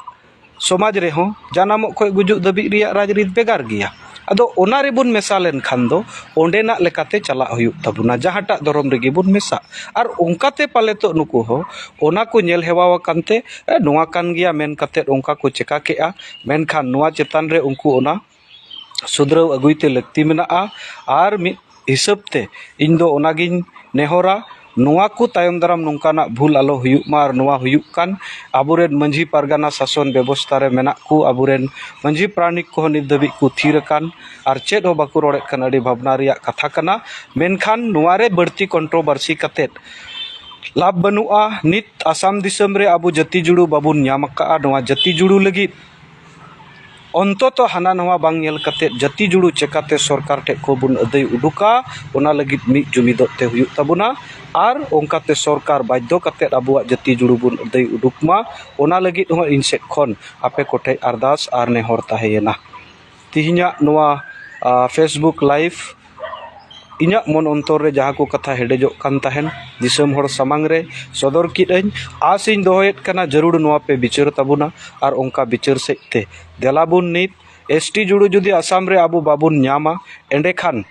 ᱥᱚᱢᱟᱡᱽ ᱨᱮᱦᱚᱸ ᱡᱟᱱᱟᱢᱚᱜ ᱠᱷᱚᱱ ᱜᱩᱡᱩᱜ ᱫᱷᱟᱹᱵᱤᱡ ᱨᱮᱭᱟᱜ ᱨᱟᱡᱽᱨᱤᱛ ᱵᱷᱮᱜᱟᱨ ᱜᱮᱭᱟ᱾ ᱟᱫᱚ ᱚᱱᱟ ᱨᱮᱵᱚᱱ ᱢᱮᱥᱟ ᱞᱮᱱᱠᱷᱟᱱ ᱫᱚ ᱚᱸᱰᱮᱱᱟᱜ ᱞᱮᱠᱟᱛᱮ ᱪᱟᱞᱟᱜ ᱦᱩᱭᱩᱜ ᱛᱟᱵᱚᱱᱟ, ᱡᱟᱦᱟᱸᱴᱟᱜ ᱫᱷᱚᱨᱚᱢ ᱨᱮᱜᱮ ᱵᱚᱱ ᱢᱮᱥᱟᱜ᱾ ᱟᱨ ᱚᱱᱠᱟᱛᱮ ᱯᱟᱞᱮ ᱛᱚ ᱱᱩᱠᱩ ᱦᱚᱸ ᱚᱱᱟ ᱠᱚ ᱧᱮᱞ ᱦᱮᱣᱟ ᱟᱠᱟᱱ ᱛᱮ, "ᱮ, ᱱᱚᱣᱟ ᱠᱟᱱ ᱜᱮᱭᱟ" ᱢᱮᱱ ᱠᱟᱛᱮᱫ ᱚᱱᱠᱟ ᱠᱚ ᱪᱮᱠᱟ ᱠᱮᱜᱼᱟ᱾ ᱢᱮᱱᱠᱷᱟᱱ ᱱᱚᱣᱟ ᱪᱮᱛᱟᱱ ᱨᱮ ᱩᱱᱠᱩ ᱚᱱᱟ ᱥᱩᱫᱷᱨᱟᱹᱣ ᱟᱹᱜᱩᱭ ᱛᱮ ᱞᱟᱹᱠᱛᱤ ᱢᱮᱱᱟᱜᱼᱟ᱾ ᱟᱨ ᱢᱤᱫ ᱦᱤᱥᱟᱹᱵ ᱛᱮ ᱤᱧ ᱫᱚ ᱚᱱᱟᱜᱤᱧ ᱱᱮᱦᱚᱨᱟ, ᱱᱚᱣᱟ ᱠᱚ ᱛᱟᱭᱚᱢ ᱫᱟᱨᱟᱢ ᱱᱚᱝᱠᱟᱱᱟᱜ ᱵᱷᱩᱞ ᱟᱞᱚ ᱦᱩᱭᱩᱜ ᱢᱟ᱾ ᱟᱨ ᱱᱚᱣᱟ ᱦᱩᱭᱩᱜ ᱠᱟᱱ ᱟᱵᱚᱨᱮᱱ ᱢᱟᱹᱡᱷᱤ ᱯᱟᱨᱜᱟᱱᱟ ᱥᱟᱥᱚᱱ ᱵᱮᱵᱚᱥᱛᱷᱟ ᱨᱮ ᱢᱮᱱᱟᱜ ᱠᱚ ᱟᱵᱚᱨᱮᱱ ᱢᱟᱹᱡᱷᱤ ᱯᱟᱨᱟᱱᱤᱠ ᱠᱚᱦᱚᱸ ᱱᱤᱛ ᱫᱷᱟᱹᱵᱤᱡ ᱠᱚ ᱛᱷᱤᱨ ᱟᱠᱟᱱ ᱟᱨ ᱪᱮᱫ ᱦᱚᱸ ᱵᱟᱠᱚ ᱨᱚᱲᱮᱫ ᱠᱟᱱ, ᱟᱹᱰᱤ ᱵᱷᱟᱵᱽᱱᱟ ᱨᱮᱭᱟᱜ ᱠᱟᱛᱷᱟ ᱠᱟᱱᱟ᱾ ᱢᱮᱱᱠᱷᱟᱱ ᱱᱚᱣᱟ ᱨᱮ ᱵᱟᱹᱲᱛᱤ ᱠᱚᱱᱴᱨᱳᱵᱷᱟᱨᱥᱤ ᱠᱟᱛᱮᱫ ᱞᱟᱵᱷ ᱵᱟᱹᱱᱩᱜᱼᱟ᱾ ᱱᱤᱛ ᱟᱥᱟᱢ ᱫᱤᱥᱚᱢ ᱨᱮ ᱟᱵᱚ ᱡᱟᱹᱛᱤ ᱡᱩᱲᱩ ᱵᱟᱵᱚᱱ ᱧᱟᱢ ᱟᱠᱟᱫᱼᱟ᱾ ᱱᱚᱣᱟ ᱡᱟᱹᱛᱤ ᱡᱩᱲᱩ ᱞᱟᱹᱜᱤᱫ ᱚᱱᱛᱚᱛᱚ ᱦᱟᱱᱟ ᱱᱟᱣᱟ ᱵᱟᱝ ᱧᱮᱞ ᱠᱟᱛᱮᱫ ᱡᱟᱹᱛᱤ ᱡᱩᱲᱩ ᱪᱮᱠᱟᱛᱮ ᱥᱚᱨᱠᱟᱨ ᱴᱷᱮᱡ ᱠᱷᱚᱱ ᱵᱚᱱ ᱟᱹᱫᱟᱹᱭ ᱩᱰᱩᱠᱟ, ᱚᱱᱟ ᱞᱟᱹᱜᱤᱫ ᱢᱤᱫ ᱡᱩᱢᱤᱫᱚᱜ ᱛᱮ ᱦᱩᱭᱩᱜ ᱛᱟᱵᱚᱱᱟ᱾ ᱟᱨ ᱚᱱᱠᱟᱛᱮ ᱥᱚᱨᱠᱟᱨ ᱵᱟᱫᱽᱫᱷᱚ ᱠᱟᱛᱮᱫ ᱟᱵᱚᱣᱟᱜ ᱡᱟᱹᱛᱤ ᱡᱩᱲᱩ ᱵᱚᱱ ᱟᱹᱫᱟᱹᱭ ᱩᱰᱩᱠ ᱢᱟ, ᱚᱱᱟ ᱞᱟᱹᱜᱤᱫ ᱦᱚᱸ ᱤᱧ ᱥᱮᱫ ᱠᱷᱚᱱ ᱟᱯᱮ ᱠᱚᱴᱷᱮᱡ ᱟᱨᱫᱟᱥ ᱟᱨ ᱱᱮᱦᱚᱨ ᱛᱟᱦᱮᱸᱭᱮᱱᱟ᱾ ᱛᱤᱦᱤᱧᱟᱜ ᱱᱚᱣᱟ, ᱟ, Facebook live ᱤᱧᱟᱹᱜ ᱢᱚᱱ ᱚᱱᱛᱚᱨ ᱨᱮ ᱡᱟᱦᱟᱸ ᱠᱚ ᱠᱟᱛᱷᱟ ᱦᱮᱰᱮᱡᱚᱜ ᱠᱟᱱ ᱛᱟᱦᱮᱱ, ᱫᱤᱥᱚᱢ ᱦᱚᱲ ᱥᱟᱢᱟᱝ ᱨᱮ ᱥᱚᱫᱚᱨ ᱠᱮᱫ ᱟᱹᱧ᱾ ᱟᱥ ᱤᱧ ᱫᱚᱦᱚᱭᱮᱫ ᱠᱟᱱᱟ, ᱡᱟᱹᱨᱩᱲ ᱱᱚᱣᱟ ᱯᱮ ᱵᱤᱪᱟᱹᱨ ᱛᱟᱵᱚᱱᱟ᱾ ᱟᱨ ᱚᱱᱠᱟ ᱵᱤᱪᱟᱹᱨ ᱥᱮᱫ ᱛᱮ ᱫᱮᱞᱟ ᱵᱚᱱ ᱱᱤᱛ᱾ ᱮᱥ ᱴᱤ ᱡᱩᱲᱩ ᱡᱩᱫᱤ ᱟᱥᱟᱢ ᱨᱮ ᱟᱵᱚ ᱵᱟᱵᱚᱱ ᱧᱟᱢᱟ, ᱮᱸᱰᱮᱠᱷᱟᱱ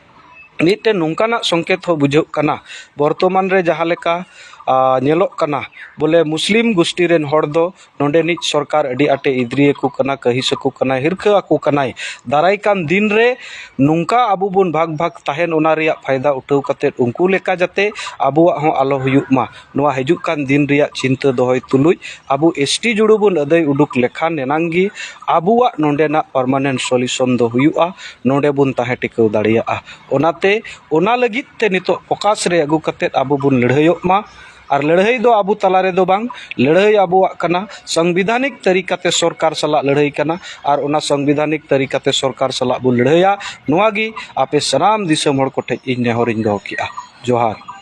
ᱢᱤᱫᱴᱮᱱ ᱱᱚᱝᱠᱟᱱᱟᱜ ᱥᱚᱝᱠᱮᱛ ᱦᱚᱸ ᱵᱩᱡᱷᱟᱹᱜ ᱠᱟᱱᱟ, ᱵᱚᱨᱛᱚᱢᱟᱱ ᱨᱮ ᱡᱟᱦᱟᱸ ᱞᱮᱠᱟ, ᱟ, ᱧᱮᱞᱚᱜ ᱠᱟᱱᱟ, ᱵᱚᱞᱮ ᱢᱩᱥᱞᱤᱢ ᱜᱩᱥᱴᱤ ᱨᱮᱱ ᱦᱚᱲ ᱫᱚ ᱱᱚᱰᱮᱱᱤᱡ ᱥᱚᱨᱠᱟᱨ ᱟᱹᱰᱤ ᱟᱸᱴᱮ ᱤᱫᱽᱨᱤ ᱟᱠᱚ ᱠᱟᱱᱟ, ᱠᱟᱹᱦᱤᱥ ᱟᱠᱚ ᱠᱟᱱᱟᱭ, ᱦᱤᱨᱠᱟᱹ ᱟᱠᱚ ᱠᱟᱱᱟᱭ᱾ ᱫᱟᱨᱟᱭ ᱠᱟᱱ ᱫᱤᱱ ᱨᱮ ᱱᱚᱝᱠᱟ ᱟᱵᱚ ᱵᱚᱱ ᱵᱷᱟᱜᱽ ᱵᱷᱟᱜᱽ ᱛᱟᱦᱮᱱ, ᱚᱱᱟ ᱨᱮᱭᱟᱜ ᱯᱷᱟᱭᱫᱟ ᱩᱴᱷᱟᱹᱣ ᱠᱟᱛᱮᱫ ᱩᱱᱠᱩ ᱞᱮᱠᱟ ᱡᱟᱛᱮ ᱟᱵᱚᱣᱟᱜ ᱦᱚᱸ ᱟᱞᱚ ᱦᱩᱭᱩᱜ ᱢᱟ, ᱱᱚᱣᱟ ᱦᱤᱡᱩᱜ ᱠᱟᱱ ᱫᱤᱱ ᱨᱮᱭᱟᱜ ᱪᱤᱱᱛᱟᱹ ᱫᱚᱦᱚᱭ ᱛᱩᱞᱩᱡ ᱟᱵᱚ ᱮᱥ ᱴᱤ ᱡᱩᱲᱩ ᱵᱚᱱ ᱟᱹᱫᱟᱹᱭ ᱩᱰᱩᱠ ᱞᱮᱠᱷᱟᱱ ᱮᱱᱟᱝ ᱜᱮ ᱟᱵᱚᱣᱟᱜ ᱱᱚᱰᱮᱱᱟᱜ permanent solution ᱫᱚ ᱦᱩᱭᱩᱜᱼᱟ, ᱱᱚᱰᱮ ᱵᱚᱱ ᱛᱟᱦᱮᱸ ᱴᱤᱠᱟᱹᱣ ᱫᱟᱲᱮᱭᱟᱜᱼᱟ᱾ ᱚᱱᱟᱛᱮ ᱚᱱᱟ ᱞᱟᱹᱜᱤᱫ ᱛᱮ ᱱᱤᱛᱚᱜ focus ᱨᱮ ᱟᱹᱜᱩ ᱠᱟᱛᱮᱫ ᱟᱵᱚ ᱵᱚᱱ ᱞᱟᱹᱲᱦᱟᱹᱭᱚᱜ ᱢᱟ᱾ ᱟᱨ ᱞᱟᱹᱲᱦᱟᱹᱭ ᱫᱚ ᱟᱵᱚ ᱛᱟᱞᱟ ᱨᱮᱫᱚ ᱵᱟᱝ, ᱞᱟᱹᱲᱦᱟᱹᱭ ᱟᱵᱚᱣᱟᱜ ᱠᱟᱱᱟ, ᱥᱚᱝᱵᱤᱫᱷᱟᱱᱤᱠ ᱛᱟᱹᱨᱤᱠᱟᱛᱮ ᱥᱚᱨᱠᱟᱨ ᱥᱟᱞᱟᱜ ᱞᱟᱹᱲᱦᱟᱹᱭ ᱠᱟᱱᱟ᱾ ᱟᱨ ᱚᱱᱟ ᱥᱚᱝᱵᱤᱫᱷᱟᱱᱤᱠ ᱛᱟᱹᱨᱤᱠᱟᱛᱮ ᱥᱚᱨᱠᱟᱨ ᱥᱟᱞᱟᱜ ᱵᱚᱱ ᱞᱟᱹᱲᱦᱟᱹᱭᱟ, ᱱᱚᱣᱟ ᱜᱮ ᱟᱯᱮ ᱥᱟᱱᱟᱢ ᱫᱤᱥᱚᱢ ᱦᱚᱲ ᱠᱚᱴᱷᱮᱡ ᱤᱧ ᱱᱮᱦᱚᱨᱤᱧ ᱫᱚᱦᱚ ᱠᱮᱜᱼᱟ᱾ ᱡᱚᱦᱟᱨ᱾